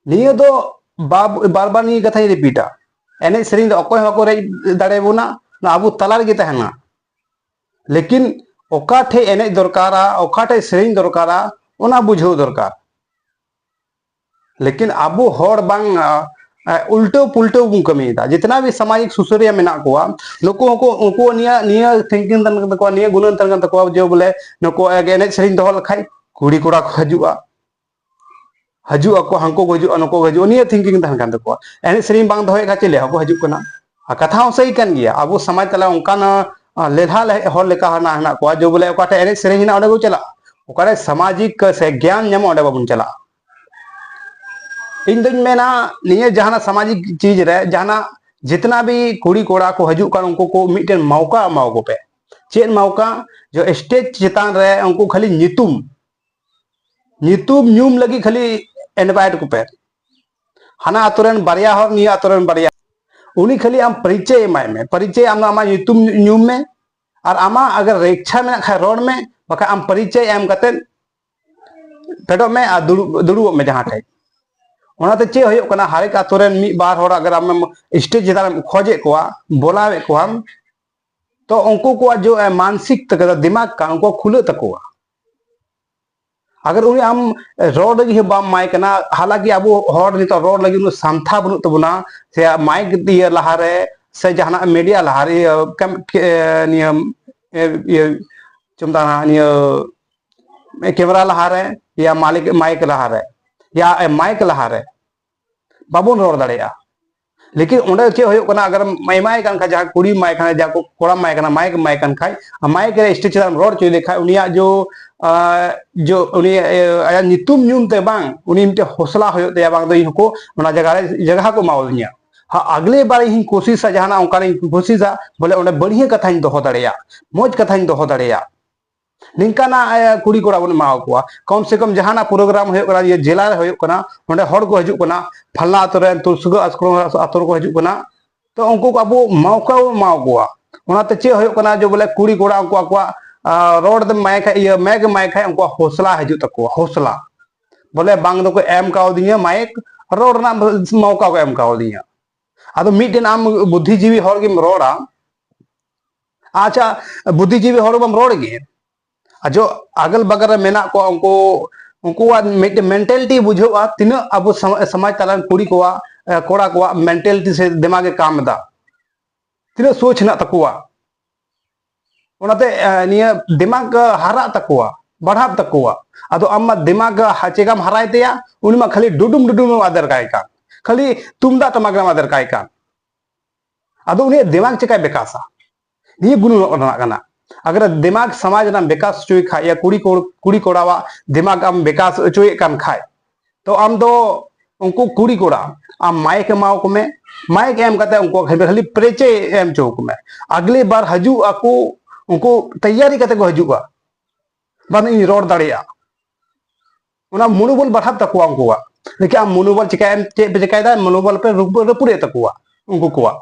ᱱᱤᱭᱟᱹ ᱫᱚ ᱵᱟᱨ ᱵᱟᱨ ᱱᱤᱭᱟᱹ ᱠᱟᱛᱷᱟᱧ ᱨᱤᱯᱤᱴᱟ, ᱮᱱᱮᱡ ᱥᱮᱨᱮᱧ ᱫᱚ ᱚᱠᱚᱭ ᱦᱚᱸ ᱵᱟᱠᱚ ᱨᱮᱡ ᱫᱟᱲᱮᱭᱟᱵᱚᱱᱟ, ᱱᱚᱣᱟ ᱟᱵᱚ ᱛᱟᱞᱟ ᱨᱮᱜᱮ ᱛᱟᱦᱮᱱᱟ᱾ ᱞᱮᱠᱤᱱ ᱚᱠᱟ ᱴᱷᱮᱡ ᱮᱱᱮᱡ ᱫᱚᱨᱠᱟᱨᱟ, ᱚᱠᱟ ᱴᱷᱮᱡ ᱥᱮᱨᱮᱧ ᱫᱚᱨᱠᱟᱨᱟ, ᱚᱱᱟ ᱵᱩᱡᱷᱟᱹᱣ ᱫᱚᱨᱠᱟᱨ᱾ ᱞᱮᱠᱤᱱ ᱟᱵᱚ ᱦᱚᱲ ᱵᱟᱝ ᱩᱞᱴᱟᱹᱣ ᱯᱩᱞᱴᱟᱹᱣ ᱵᱚᱱ ᱠᱟᱹᱢᱤᱭᱮᱫᱟ᱾ ᱡᱤᱛᱱᱟ ᱵᱷᱤ ᱥᱟᱢᱟᱡᱤᱠ ᱥᱩᱥᱟᱹᱨᱤᱭᱟᱹ ᱢᱮᱱᱟᱜ ᱠᱚᱣᱟ, ᱱᱩᱠᱩ ᱦᱚᱸᱠᱚ ᱩᱱᱠᱩ ᱱᱤᱭᱟᱹ ᱱᱤᱭᱟᱹ ᱛᱷᱤᱝᱠᱤᱝ ᱛᱟᱦᱮᱱ ᱠᱟᱱ ᱛᱟᱠᱚᱣᱟ, ᱱᱤᱭᱟᱹ ᱜᱩᱱᱟᱹᱱ ᱛᱟᱦᱮᱱ ᱠᱟᱱ ᱛᱟᱠᱚᱣᱟ ᱡᱮ ᱵᱚᱞᱮ ᱱᱩᱠᱩ ᱮᱱᱮᱡ ᱥᱮᱨᱮᱧ ᱫᱚᱦᱚ ᱞᱮᱠᱷᱟᱡ ᱠᱩᱲᱤ ᱠᱚᱲᱟ ᱠᱚ ᱦᱤᱡᱩᱜᱼᱟ, ᱦᱤᱡᱩᱜ ᱟᱠᱚ, ᱦᱟᱱᱠᱩ ᱠᱚ ᱦᱤᱡᱩᱜᱼᱟ, ᱱᱩᱠᱩ ᱠᱚ ᱦᱤᱡᱩᱜᱼᱟ, ᱱᱤᱭᱟᱹ ᱛᱷᱤᱝᱠᱤᱝ ᱛᱟᱦᱮᱱ ᱠᱟᱱ ᱛᱟᱠᱚᱣᱟ᱾ ᱮᱱᱮᱡ ᱥᱮᱨᱮᱧ ᱵᱟᱝ ᱫᱚᱦᱚᱭᱮᱫ ᱠᱷᱟᱱ ᱪᱮᱫ ᱞᱟᱹᱜᱤᱫ ᱦᱚᱸᱠᱚ ᱦᱤᱡᱩᱜ ᱠᱟᱱᱟ᱾ ᱟᱨ ᱠᱟᱛᱷᱟ ᱦᱚᱸ ᱥᱟᱹᱦᱤ ᱠᱟᱱ ᱜᱮᱭᱟ, ᱟᱵᱚ ᱥᱚᱢᱟᱡᱽ ᱛᱟᱞᱟ ᱚᱱᱠᱟᱱ ᱞᱮᱞᱦᱟ ᱦᱚᱲ ᱞᱮᱠᱟ ᱦᱮᱱᱟᱜ ᱦᱮᱱᱟᱜ ᱠᱚᱣᱟ ᱡᱮ ᱵᱚᱞᱮ ᱚᱠᱟᱴᱷᱮᱱ ᱮᱱᱮᱡ ᱥᱮᱨᱮᱧ ᱦᱮᱱᱟᱜ ᱚᱸᱰᱮ ᱠᱚ ᱪᱟᱞᱟᱜᱼᱟ, ᱚᱠᱟᱨᱮ ᱥᱟᱢᱟᱡᱤᱠ ᱥᱮ ᱜᱮᱭᱟᱱ ᱧᱟᱢᱚᱜ ᱚᱸᱰᱮ ᱵᱟᱵᱚᱱ ᱪᱟᱞᱟᱜᱼᱟ᱾ ᱤᱧ ᱫᱚᱧ ᱢᱮᱱᱟ ᱱᱤᱭᱟᱹ ᱡᱟᱦᱟᱱᱟᱜ ᱥᱟᱢᱟᱡᱤᱠ ᱪᱤᱡᱽ ᱨᱮ ᱡᱟᱦᱟᱱᱟᱜ ᱡᱤᱛᱱᱟ ᱵᱷᱤ ᱠᱩᱲᱤ ᱠᱚᱲᱟ ᱠᱚ ᱦᱤᱡᱩᱜ ᱠᱟᱱ ᱩᱱᱠᱩ ᱠᱚ ᱢᱤᱫᱴᱮᱱ ᱢᱟᱣᱠᱟ ᱮᱢᱟᱣ ᱠᱚ ᱯᱮ᱾ ᱪᱮᱫ ᱢᱟᱣᱠᱟ? ᱡᱮ ᱥᱴᱮᱡᱽ ᱪᱮᱛᱟᱱ ᱨᱮ ᱩᱱᱠᱩ ᱠᱷᱟᱹᱞᱤ ᱧᱩᱛᱩᱢ ᱧᱩᱛᱩᱢ ᱧᱩᱢ ᱞᱟᱹᱜᱤᱫ ᱠᱷᱟᱹᱞᱤ ᱤᱱᱵᱷᱟᱭᱤᱴ ᱠᱚᱯᱮ᱾ ᱦᱟᱱᱟ ᱟᱛᱳ ᱨᱮᱱ ᱵᱟᱨᱭᱟ ᱦᱚᱲ, ᱱᱤᱭᱟᱹ ᱟᱛᱳ ᱨᱮᱱ ᱵᱟᱨᱭᱟ, ᱩᱱᱤ ᱠᱷᱟᱹᱞᱤ ᱟᱢ ᱯᱚᱨᱤᱪᱚᱭ ᱮᱢᱟᱭ ᱢᱮ, ᱯᱚᱨᱤᱪᱚᱭ ᱟᱢ ᱫᱚ ᱟᱢᱟᱜ ᱧᱩᱛᱩᱢ ᱧᱩᱢ ᱢᱮ, ᱟᱨ ᱟᱢᱟᱜ ᱟᱜᱟᱨ ᱤᱪᱪᱷᱟ ᱢᱮᱱᱟᱜ ᱠᱷᱟᱱ ᱨᱚᱲ ᱢᱮ, ᱵᱟᱠᱷᱟᱱ ᱟᱢ ᱯᱚᱨᱤᱪᱚᱭ ᱮᱢ ᱠᱟᱛᱮ ᱯᱷᱮᱰᱚᱜ ᱢᱮ ᱟᱨ ᱫᱩᱲᱩᱵ ᱫᱩᱲᱩᱵᱚᱜ ᱢᱮ ᱡᱟᱦᱟᱸ ᱴᱷᱮᱡ᱾ ᱚᱱᱟᱛᱮ ᱪᱮᱫ ᱦᱩᱭᱩᱜ ᱠᱟᱱᱟ, ᱦᱟᱨᱮᱠ ᱟᱛᱳ ᱨᱮᱱ ᱢᱤᱫ ᱵᱟᱨ ᱦᱚᱲ ᱟᱜᱟᱨ ᱟᱢᱮᱢ ᱥᱴᱮᱡᱽ ᱪᱮᱛᱟᱱ ᱨᱮᱢ ᱠᱷᱚᱡᱮᱫ ᱠᱚᱣᱟ, ᱵᱚᱞᱟᱣᱮᱫ ᱠᱚᱣᱟᱢ, ᱛᱚ ᱩᱱᱠᱩ ᱠᱚᱣᱟᱜ ᱡᱚ ᱢᱟᱱᱥᱤᱠ ᱛᱟᱠᱚ, ᱫᱤᱢᱟᱜᱽ ᱠᱟᱱ, ᱩᱱᱠᱩ ᱠᱷᱩᱞᱟᱹᱜ ᱛᱟᱠᱚᱣᱟ᱾ ᱟᱜᱟᱨ ᱩᱱᱤ ᱟᱢ ᱨᱚᱲ ᱞᱟᱹᱜᱤᱫ ᱦᱚᱸ ᱵᱟᱢ ᱮᱢᱟᱭ ᱠᱟᱱᱟ, ᱦᱟᱞᱟᱠᱤ ᱟᱵᱚ ᱦᱚᱲ ᱱᱤᱛᱚᱜ ᱨᱚᱲ ᱞᱟᱹᱜᱤᱫ ᱩᱱᱟᱹᱜ ᱥᱟᱱᱛᱷᱟ ᱵᱟᱹᱱᱩᱜ ᱛᱟᱵᱚᱱᱟ, ᱥᱮ ᱢᱟᱭᱤᱠ ᱤᱭᱟᱹ ᱞᱟᱦᱟᱨᱮ ᱥᱮ ᱡᱟᱦᱟᱱᱟᱜ ᱢᱤᱰᱤᱭᱟ ᱞᱟᱦᱟᱨᱮ ᱤᱭᱟᱹ ᱠᱟᱢ-, ᱠᱮ-, ᱱᱤᱭᱟᱹ ᱤᱭᱟᱹ ᱪᱮᱫ ᱢᱮᱛᱟᱜᱼᱟ, ᱱᱤᱭᱟᱹ ᱠᱮᱢᱮᱨᱟ ᱞᱟᱦᱟᱨᱮ ᱭᱟ ᱢᱟᱞᱤᱠ ᱢᱟᱭᱤᱠ ᱞᱟᱦᱟᱨᱮ ᱭᱟ ᱢᱟᱭᱤᱠ ᱞᱟᱦᱟᱨᱮ ᱵᱟᱵᱚᱱ ᱨᱚᱲ ᱫᱟᱲᱮᱭᱟᱜᱼᱟ᱾ ᱞᱮᱠᱤᱱ ᱚᱸᱰᱮ ᱪᱮᱫ ᱦᱩᱭᱩᱜ ᱠᱟᱱᱟ, ᱟᱜᱟᱨ ᱮᱢᱟᱭ ᱠᱟᱱ ᱠᱷᱟᱡ, ᱡᱟᱦᱟᱸ ᱠᱩᱲᱤ ᱮᱢᱟᱭ ᱠᱟᱱᱟ, ᱡᱟᱦᱟᱸ ᱠᱚ ᱠᱚᱲᱟ ᱮᱢᱟᱭ ᱠᱟᱱᱟ, ᱢᱟᱭᱤᱠ ᱮᱢᱟᱭ ᱠᱟᱱ ᱠᱷᱟᱡ, ᱟᱨ ᱢᱟᱭᱤᱠ ᱨᱮ ᱥᱴᱮᱡᱽ ᱪᱮᱛᱟᱱ ᱨᱚᱲ ᱦᱚᱪᱚᱭ ᱞᱮᱠᱷᱟᱡ ᱩᱱᱤᱭᱟᱜ ᱡᱚ, ᱟᱸ, ᱡᱚ ᱩᱱᱤ, ᱮ, ᱟᱭᱟᱜ ᱧᱩᱛᱩᱢ ᱧᱩᱢ ᱛᱮ ᱵᱟᱝ, ᱩᱱᱤ ᱢᱤᱫᱴᱮᱱ ᱦᱚᱥᱞᱟ ᱦᱩᱭᱩᱜ ᱛᱟᱭᱟ, ᱵᱟᱝ ᱫᱚ ᱤᱧ ᱦᱚᱸᱠᱚ ᱚᱱᱟ ᱡᱟᱭᱜᱟ ᱨᱮ ᱡᱟᱭᱜᱟ ᱦᱚᱸᱠᱚ ᱮᱢᱟᱣᱟᱫᱤᱧᱟ᱾ ᱦᱟ, ᱟᱜᱞᱮ ᱵᱟᱨ ᱤᱧ ᱠᱳᱥᱤᱥᱟ, ᱡᱟᱦᱟᱱᱟᱜ ᱚᱱᱠᱟᱱᱟᱜ ᱤᱧ ᱠᱳᱥᱤᱥᱟ, ᱵᱚᱞᱮ ᱚᱸᱰᱮ ᱵᱟᱹᱲᱦᱤᱭᱟᱹ ᱠᱟᱛᱷᱟᱧ ᱫᱚᱦᱚ ᱫᱟᱲᱮᱭᱟᱜ, ᱢᱚᱡᱽ ᱠᱟᱛᱷᱟᱧ ᱫᱚᱦᱚ ᱫᱟᱲᱮᱭᱟᱜ᱾ ᱱᱤᱝᱠᱟᱱᱟᱜ, ᱮ, ᱠᱩᱲᱤ ᱠᱚᱲᱟ ᱵᱚᱱ ᱮᱢᱟ ᱠᱚᱣᱟ᱾ ᱠᱚᱢ ᱥᱮ ᱠᱚᱢ ᱡᱟᱦᱟᱱᱟᱜ ᱯᱨᱳᱜᱨᱟᱢ ᱦᱩᱭᱩᱜ ᱠᱟᱱᱟ, ᱡᱮ ᱡᱮᱞᱟ ᱨᱮ ᱦᱩᱭᱩᱜ ᱠᱟᱱᱟ, ᱚᱸᱰᱮ ᱦᱚᱲ ᱠᱚ ᱦᱤᱡᱩᱜ ᱠᱟᱱᱟ, ᱯᱷᱟᱞᱱᱟ ᱟᱛᱳ ᱨᱮᱱ, ᱛᱩᱞᱥᱩᱜᱟᱹ ᱟᱥᱠᱨᱚᱢ ᱟᱛᱳ ᱨᱮᱠᱚ ᱦᱤᱡᱩᱜ ᱠᱟᱱᱟ, ᱛᱚ ᱩᱱᱠᱩ ᱠᱚ ᱟᱵᱚ ᱢᱟᱣᱠᱟ ᱵᱚ ᱮᱢᱟ ᱠᱚᱣᱟ᱾ ᱚᱱᱟᱛᱮ ᱪᱮᱫ ᱦᱩᱭᱩᱜ ᱠᱟᱱᱟ, ᱡᱮ ᱵᱚᱞᱮ ᱠᱩᱲᱤ ᱠᱚᱲᱟ ᱩᱱᱠᱩ ᱟᱠᱚᱣᱟᱜ, ᱟ, ᱨᱚᱲ ᱫᱚ ᱮᱢᱟᱭ ᱠᱷᱟᱡ, ᱤᱭᱟᱹ, ᱢᱟᱭᱤᱠ ᱮᱢᱟᱭ ᱠᱷᱟᱡ ᱩᱱᱠᱩᱣᱟᱜ ᱦᱚᱥᱞᱟ ᱦᱤᱡᱩᱜ ᱛᱟᱠᱚᱣᱟ, ᱦᱚᱥᱞᱟ᱾ ᱵᱚᱞᱮ ᱵᱟᱝ ᱫᱚᱠᱚ ᱮᱢ ᱠᱟᱣᱫᱤᱧᱟ ᱢᱟᱭᱤᱠ, ᱨᱚᱲ ᱨᱮᱱᱟᱜ ᱢᱚᱣᱠᱟ ᱠᱚ ᱮᱢ ᱠᱟᱣᱫᱤᱧᱟ᱾ ᱟᱫᱚ ᱢᱤᱫᱴᱮᱱ ᱟᱢ ᱵᱩᱫᱽᱫᱷᱤᱡᱤᱵᱤ ᱦᱚᱲ ᱜᱮᱢ ᱨᱚᱲᱟ, ᱟᱪᱪᱷᱟ, ᱵᱩᱫᱽᱫᱷᱤᱡᱤᱵᱤ ᱦᱚᱲ ᱵᱟᱢ ᱨᱚᱲ ᱜᱮ, ᱟᱡᱚ ᱟᱜᱟᱞ ᱵᱟᱜᱟᱞ ᱨᱮ ᱢᱮᱱᱟᱜ ᱠᱚᱣᱟ, ᱩᱱᱠᱩ, ᱩᱱᱠᱩᱣᱟᱜ ᱢᱤᱫᱴᱮᱱ ᱢᱮᱱᱴᱟᱞᱤᱴᱤ ᱵᱩᱡᱷᱟᱹᱜᱼᱟ, ᱛᱤᱱᱟᱹᱜ ᱟᱵᱚ ᱥᱚᱢᱟ-, ᱥᱚᱢᱟᱡᱽ ᱛᱟᱞᱟ ᱨᱮᱱ ᱠᱩᱲᱤ ᱠᱚᱣᱟᱜ, ᱮ, ᱠᱚᱲᱟ ᱠᱚᱣᱟᱜ ᱢᱮᱱᱴᱟᱞᱤᱴᱤ ᱥᱮ ᱫᱤᱢᱟᱜ ᱮ ᱠᱟᱢ ᱮᱫᱟ, ᱛᱤᱱᱟᱹᱜ ᱥᱳᱪ ᱦᱮᱱᱟᱜ ᱛᱟᱠᱚᱣᱟ᱾ ᱚᱱᱟᱛᱮ, ᱮ, ᱱᱤᱭᱟᱹ ᱫᱤᱢᱟᱜᱽ, ᱮ, ᱦᱟᱨᱟᱜ ᱛᱟᱠᱚᱣᱟ, ᱵᱟᱲᱦᱟᱜ ᱛᱟᱠᱚᱣᱟ᱾ ᱟᱫᱚ ᱟᱢ ᱢᱟ ᱫᱤᱢᱟᱜᱽ, ᱮ, ᱦᱟ-, ᱪᱮᱠᱟᱢ ᱦᱟᱨᱟᱭ ᱛᱟᱭᱟ? ᱩᱱᱤ ᱢᱟ ᱠᱷᱟᱹᱞᱤ ᱰᱩᱰᱩᱢ ᱰᱩᱰᱩᱢ ᱮᱢ ᱟᱫᱮᱨ ᱠᱟᱭ ᱠᱟᱱ, ᱠᱷᱟᱹᱞᱤ ᱛᱩᱢᱫᱟᱜ ᱴᱟᱢᱟᱠ ᱨᱮᱢ ᱟᱫᱮᱨ ᱠᱟᱭ ᱠᱟᱱ᱾ ᱟᱫᱚ ᱩᱱᱤᱭᱟᱜ ᱫᱤᱢᱟᱜᱽ ᱪᱮᱠᱟᱭ ᱵᱤᱠᱟᱥᱟ? ᱱᱤᱭᱟᱹ ᱜᱩᱱᱟᱹᱱᱚᱜ ᱨᱮᱱᱟᱜ ᱠᱟᱱᱟ᱾ ᱟᱜᱟᱨ ᱫᱤᱢᱟᱜᱽ ᱥᱚᱢᱟᱡᱽ ᱨᱮᱱᱟᱜ ᱵᱤᱠᱟᱥ ᱦᱚᱪᱚᱭ ᱠᱷᱟᱡ, ᱭᱟ ᱠᱩᱲᱤ ᱠᱚᱲ-, ᱠᱩᱲᱤ ᱠᱚᱲᱟᱣᱟᱜ ᱫᱤᱢᱟᱜᱽ ᱟᱢ ᱵᱤᱠᱟᱥ ᱦᱚᱪᱚᱭᱮᱫ ᱠᱟᱱ ᱠᱷᱟᱡ, ᱛᱚ ᱟᱢ ᱫᱚ ᱩᱱᱠᱩ ᱠᱩᱲᱤ ᱠᱚᱲᱟ ᱟᱢ ᱢᱟᱭᱤᱠ ᱮᱢᱟᱣ ᱠᱚ ᱢᱮ, ᱢᱟᱭᱤᱠ ᱮᱢ ᱠᱟᱛᱮ ᱩᱱᱠᱩ ᱠᱷᱟᱹᱞᱤ, ᱠᱷᱟᱹᱞᱤ ᱯᱚᱨᱤᱪᱚᱭ ᱮᱢ ᱦᱚᱪᱚ ᱟᱠᱚ ᱢᱮ᱾ ᱟᱜᱞᱮ ᱵᱟᱨ ᱦᱤᱡᱩᱜ ᱟᱠᱚ, ᱩᱱᱠᱩ ᱛᱮᱭᱟᱨᱤ ᱠᱟᱛᱮ ᱠᱚ ᱦᱤᱡᱩᱜᱼᱟ, ᱵᱟᱝ ᱤᱧ ᱨᱚᱲ ᱫᱟᱲᱮᱭᱟᱜᱼᱟ, ᱚᱱᱟ ᱢᱚᱱᱳᱵᱚᱞ ᱵᱟᱲᱦᱟᱜ ᱛᱟᱠᱚᱣᱟ ᱩᱱᱠᱩᱣᱟᱜ᱾ ᱞᱮᱠᱤᱱ ᱟᱢ ᱢᱚᱱᱳᱵᱚᱞ ᱪᱤᱠᱟᱭ ᱮᱢ, ᱪᱮᱫ ᱯᱮ ᱪᱤᱠᱟᱭᱮᱫᱟ? ᱢᱚᱱᱳᱵᱚᱞ ᱯᱮ ᱨᱟᱹᱯᱩ-, ᱨᱟᱹᱯᱩᱫᱮᱫ ᱛᱟᱠᱚᱣᱟ ᱩᱱᱠᱩ ᱠᱚᱣᱟᱜ᱾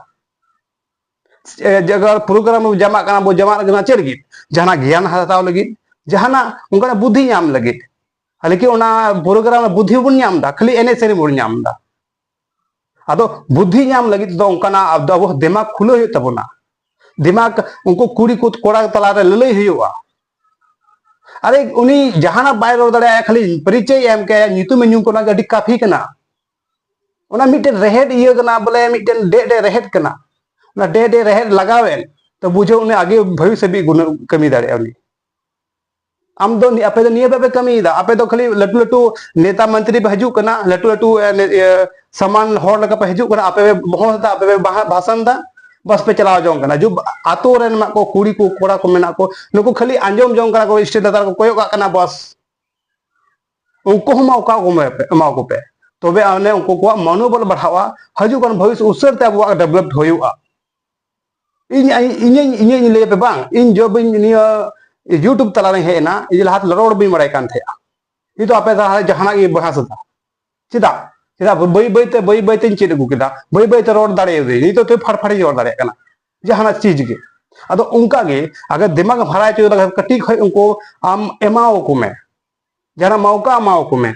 ᱮ, ᱡᱟᱭᱜᱟ ᱯᱨᱳᱜᱨᱟᱢ ᱡᱟᱢᱟᱜ ᱠᱟᱱᱟ, ᱵᱚ ᱡᱟᱢᱟᱜ ᱠᱟᱱᱟ ᱪᱮᱫ ᱞᱟᱹᱜᱤᱫ? ᱡᱟᱦᱟᱱᱟᱜ ᱜᱮᱭᱟᱱ ᱦᱟᱛᱟᱣ ᱞᱟᱹᱜᱤᱫ, ᱡᱟᱦᱟᱱᱟᱜ ᱚᱱᱠᱟᱱᱟᱜ ᱵᱩᱫᱽᱫᱷᱤ ᱧᱟᱢ ᱞᱟᱹᱜᱤᱫ᱾ ᱞᱮᱠᱤᱱ ᱚᱱᱟ ᱯᱨᱳᱜᱨᱟᱢ ᱨᱮ ᱵᱩᱫᱽᱫᱷᱤ ᱵᱚᱱ ᱧᱟᱢ ᱮᱫᱟ, ᱠᱷᱟᱹᱞᱤ ᱮᱱᱮᱡ ᱥᱮᱨᱮᱧ ᱵᱚᱱ ᱧᱟᱢ ᱮᱫᱟ᱾ ᱟᱫᱚ ᱵᱩᱫᱽᱫᱷᱤ ᱧᱟᱢ ᱞᱟᱹᱜᱤᱫ ᱛᱮᱫᱚ ᱚᱱᱠᱟᱱᱟᱜ ᱟᱵ-, ᱟᱵᱚ ᱫᱤᱢᱟᱜᱽ ᱠᱷᱩᱞᱟᱹᱣ ᱦᱩᱭᱩᱜ ᱛᱟᱵᱚᱱᱟ᱾ ᱫᱤᱢᱟᱜᱽ ᱩᱱᱠᱩ ᱠᱩᱲᱤ ᱠᱚ ᱠᱚᱲᱟ ᱛᱟᱞᱟᱨᱮ ᱞᱟᱹᱞᱟᱹᱭ ᱦᱩᱭᱩᱜᱼᱟ᱾ ᱟᱨᱮ ᱩᱱᱤ ᱡᱟᱦᱟᱱᱟᱜ ᱵᱟᱭ ᱨᱚᱲ ᱫᱟᱲᱮᱭᱟᱜᱼᱟ, ᱠᱷᱟᱹᱞᱤ ᱯᱚᱨᱤᱪᱚᱭ ᱮᱢ ᱠᱟᱭᱟ, ᱧᱩᱛᱩᱢ ᱮ ᱧᱩᱢ ᱠᱚ, ᱚᱱᱟ ᱜᱮ ᱟᱹᱰᱤ ᱠᱟᱯᱷᱤ ᱠᱟᱱᱟ᱾ ᱚᱱᱟ ᱢᱤᱫᱴᱮᱱ ᱨᱮᱦᱮᱫ ᱤᱭᱟᱹ ᱠᱟᱱᱟ, ᱵᱚᱞᱮ ᱢᱤᱫᱴᱮᱱ ᱰᱮ ᱰᱮ ᱨᱮᱦᱮᱫ ᱠᱟᱱᱟ᱾ ᱚᱱᱟ ᱰᱮ ᱰᱮ ᱨᱮᱦᱮᱫ ᱞᱟᱜᱟᱣᱮᱱ ᱛᱚ ᱵᱩᱡᱷᱟᱹᱣ ᱩᱱᱤ ᱟᱜᱮ ᱵᱷᱟᱹᱜᱤ ᱥᱟᱹᱵᱤᱡ ᱜᱩᱱᱟᱹ ᱠᱟᱹᱢᱤ ᱫᱟᱲᱮᱭᱟᱜᱼᱟ ᱩᱱᱤ᱾ ᱟᱢ ᱫᱚ ᱱᱤ-, ᱟᱯᱮ ᱫᱚ ᱱᱤᱭᱟᱹ ᱵᱟᱯᱮ ᱠᱟᱹᱢᱤᱭᱮᱫᱟ, ᱟᱯᱮ ᱫᱚ ᱠᱷᱟᱹᱞᱤ ᱞᱟᱹᱴᱩ ᱞᱟᱹᱴᱩ ᱱᱮᱛᱟ ᱢᱚᱱᱛᱨᱤ ᱯᱮ ᱦᱤᱡᱩᱜ ᱠᱟᱱᱟ, ᱞᱟᱹᱴᱩ ᱞᱟᱹᱴᱩ, ᱮ, ᱱᱮ-, ᱤᱭᱟᱹ, ᱥᱟᱢᱟᱱ ᱦᱚᱲ ᱞᱮᱠᱟ ᱯᱮ ᱦᱤᱡᱩᱜ ᱠᱟᱱᱟ, ᱟᱯᱮ ᱯᱮ ᱵᱚᱦᱚᱥ ᱮᱫᱟ, ᱟᱯᱮ ᱯᱮ ᱵᱟᱦᱟ-, ᱵᱷᱟᱥᱚᱱ ᱮᱫᱟ, ᱵᱟᱥ ᱯᱮ ᱪᱟᱞᱟᱣ ᱡᱚᱝ ᱠᱟᱱᱟ᱾ ᱡᱩ-, ᱟᱛᱳ ᱨᱮᱱ ᱢᱮᱱᱟᱜ ᱠᱚ, ᱠᱩᱲᱤ ᱠᱚ ᱠᱚᱲᱟ ᱠᱚ ᱢᱮᱱᱟᱜ ᱠᱚ, ᱱᱩᱠᱩ ᱠᱷᱟᱹᱞᱤ ᱟᱸᱡᱚᱢ ᱡᱚᱝ ᱠᱟᱱᱟ ᱠᱚ, stage ᱞᱟᱛᱟᱨ ᱠᱚ ᱠᱚᱭᱚᱜ ᱠᱟᱜ ᱠᱟᱱᱟ ᱵᱟᱥ᱾ ᱩᱱᱠᱩ ᱦᱚᱸ ᱢᱟ ᱚᱠᱟ ᱠᱚ ᱮᱢᱟ ᱠᱚ ᱯᱮ, ᱮᱢᱟ ᱠᱚ ᱯᱮ᱾ ᱛᱚᱵᱮ ᱟᱹᱱᱮ ᱩᱱᱠᱩ ᱠᱚᱣᱟᱜ ᱢᱚᱱᱳᱵᱚᱞ ᱵᱟᱲᱦᱟᱜᱼᱟ, ᱦᱤᱡᱩᱜ ᱠᱟᱱ ᱵᱷᱚᱵᱤᱥ ᱩᱥᱟᱹᱨ ᱛᱮ ᱟᱵᱚᱣᱟᱜ develop ᱦᱩᱭᱩᱜᱼᱟ᱾ ᱤᱧ, ᱤᱧ, ᱤᱧ, ᱤᱧᱤᱧ ᱞᱟᱹᱭ ᱟᱯᱮ ᱵᱟᱝ, ᱤᱧ ᱡᱚᱵ ᱤᱧ ᱱᱤᱭᱟᱹ YouTube ᱛᱟᱞᱟᱨᱤᱧ ᱦᱮᱡ ᱮᱱᱟ, ᱤᱧ ᱞᱟᱦᱟ ᱛᱮ ᱨᱚᱲ ᱵᱟᱹᱧ ᱵᱟᱲᱟᱭ ᱠᱟᱱ ᱛᱟᱦᱮᱸᱜᱼᱟ᱾ ᱱᱤᱛᱚᱜ ᱟᱯᱮ ᱛᱟᱦᱞᱮ ᱡᱟᱦᱟᱱᱟᱜ ᱜᱮ ᱵᱚᱭᱦᱟ ᱥᱟᱫᱟ᱾ ᱪᱮᱫᱟᱜ? ᱪᱮᱫᱟᱜ? ᱵᱟᱹᱭ ᱵᱟᱹᱭ ᱛᱮ, ᱵᱟᱹᱭ ᱵᱟᱹᱭ ᱛᱮᱧ ᱪᱮᱫ ᱟᱹᱜᱩ ᱠᱮᱫᱟ, ᱵᱟᱹᱭ ᱵᱟᱹᱭ ᱛᱮ ᱨᱚᱲ ᱫᱟᱲᱮᱭᱟᱫᱟᱹᱧ, ᱱᱤᱛᱚᱜ ᱛᱮ ᱯᱷᱟᱲ ᱯᱷᱟᱲᱤᱧ ᱨᱚᱲ ᱫᱟᱲᱮᱭᱟᱜ ᱠᱟᱱᱟ ᱡᱟᱦᱟᱱᱟᱜ ᱪᱤᱡᱽ ᱜᱮ᱾ ᱟᱫᱚ ᱚᱱᱠᱟ ᱜᱮ ᱟᱜᱟᱨ ᱫᱤᱢᱟᱜᱽ ᱮᱢ ᱦᱟᱨᱟ ᱦᱚᱪᱚᱭᱮᱫᱟ, ᱠᱟᱹᱴᱤᱡ ᱠᱷᱚᱡ ᱩᱱᱠᱩ ᱟᱢ ᱮᱢᱟᱣᱟᱠᱚ ᱢᱮ, ᱡᱟᱦᱟᱱᱟᱜ ᱢᱚᱣᱠᱟ ᱮᱢᱟᱣᱟᱠᱚ ᱢᱮ᱾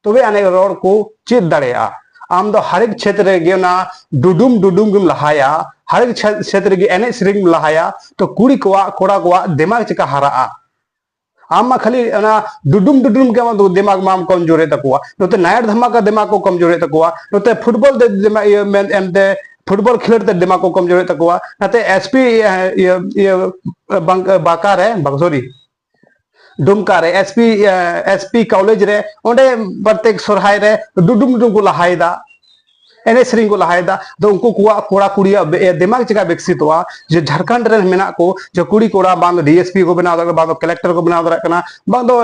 ᱛᱚᱵᱮ ᱟᱹᱱᱤᱡ ᱨᱚᱲ ᱠᱚ ᱪᱮᱫ ᱫᱟᱲᱮᱭᱟᱜᱼᱟ᱾ ᱟᱢ ᱫᱚ ᱦᱟᱨᱮᱠ ᱪᱷᱮᱛᱨᱮ ᱨᱮᱜᱮ ᱚᱱᱟ ᱰᱩᱰᱩᱢ ᱰᱩᱰᱩᱢ ᱜᱮᱢ ᱞᱟᱦᱟᱭᱟ, ᱦᱟᱨᱮᱠ ᱪᱷᱮ- ᱪᱷᱮᱛᱨᱮ ᱨᱮᱜᱮ ᱮᱱᱮᱡ ᱥᱮᱨᱮᱧ ᱮᱢ ᱞᱟᱦᱟᱭᱟ, ᱛᱚ ᱠᱩᱲᱤ ᱠᱚᱣᱟᱜ, ᱠᱚᱲᱟ ᱠᱚᱣᱟᱜ ᱫᱮᱢᱟᱜᱽ ᱪᱮᱠᱟ ᱦᱟᱨᱟᱜᱼᱟ? ᱟᱢ ᱢᱟ ᱠᱷᱟᱹᱞᱤ ᱚᱱᱟ ᱰᱩᱰᱩᱢ ᱰᱩᱰᱩᱢ ᱜᱮ ᱟᱢᱟᱜ ᱫᱚ ᱫᱮᱢᱟᱜᱽ ᱢᱟᱢ ᱠᱚᱢᱡᱳᱨᱮᱫ ᱛᱟᱠᱚᱣᱟ, ᱱᱚᱛᱮ ᱱᱟᱭᱤᱴ ᱫᱷᱟᱢᱟᱠᱟ ᱫᱮᱢᱟᱜᱽ ᱠᱚ ᱠᱚᱢᱡᱳᱨᱮᱫ ᱛᱟᱠᱚᱣᱟ, ᱱᱚᱛᱮ ᱯᱷᱩᱴᱵᱚᱞ ᱫᱮ- ᱫᱮᱢᱟᱜᱽ ᱤᱭᱟᱹ ᱢᱮᱱ ᱮᱢᱛᱮ ᱯᱷᱩᱴᱵᱚᱞ ᱠᱷᱮᱞᱳᱰ ᱛᱮ ᱫᱮᱢᱟᱜᱽ ᱠᱚ ᱠᱚᱢᱡᱳᱨᱮᱫ ᱛᱟᱠᱚᱣᱟ, ᱱᱚᱛᱮ ᱮᱥ ᱯᱤ ᱤᱭᱟᱹ ᱤᱭᱟᱹ ᱵᱟᱝ- ᱵᱟᱸᱠᱟ ᱨᱮ ᱵᱟᱝ ᱥᱚᱨᱤ ᱰᱩᱢᱠᱟ ᱨᱮ S P S P college ᱨᱮ ᱚᱸᱰᱮ ᱯᱨᱚᱛᱮᱠ ᱥᱚᱨᱦᱟᱭ ᱨᱮ ᱰᱩᱰᱩᱢ ᱰᱩᱰᱩᱢ ᱠᱚ ᱞᱟᱦᱟᱭᱮᱫᱟ, ᱮᱱᱮᱡ ᱥᱮᱨᱮᱧ ᱠᱚ ᱞᱟᱦᱟᱭᱮᱫᱟ᱾ ᱟᱫᱚ ᱩᱱᱠᱩ ᱠᱚᱣᱟᱜ ᱠᱚᱲᱟ ᱠᱩᱲᱤᱭᱟᱜ ᱵᱮ- ᱫᱮᱢᱟᱜᱽ ᱪᱮᱠᱟ ᱵᱤᱠᱥᱤᱛᱚᱜᱼᱟ ᱡᱮ ᱡᱷᱟᱲᱠᱷᱚᱸᱰ ᱨᱮᱱ ᱢᱮᱱᱟᱜ ᱠᱚ ᱡᱮ ᱠᱩᱲᱤ ᱠᱚᱲᱟ ᱵᱟᱝ ᱫᱚ ᱰᱤ ᱮᱥ ᱯᱤ ᱠᱚ ᱵᱮᱱᱟᱣ ᱫᱟᱲᱮᱭᱟᱜ ᱠᱟᱱᱟ, ᱵᱟᱝ ᱫᱚ ᱠᱟᱞᱮᱠᱴᱚᱨ ᱠᱚ ᱵᱮᱱᱟᱣ ᱫᱟᱲᱮᱭᱟᱜ ᱠᱟᱱᱟ, ᱵᱟᱝ ᱫᱚ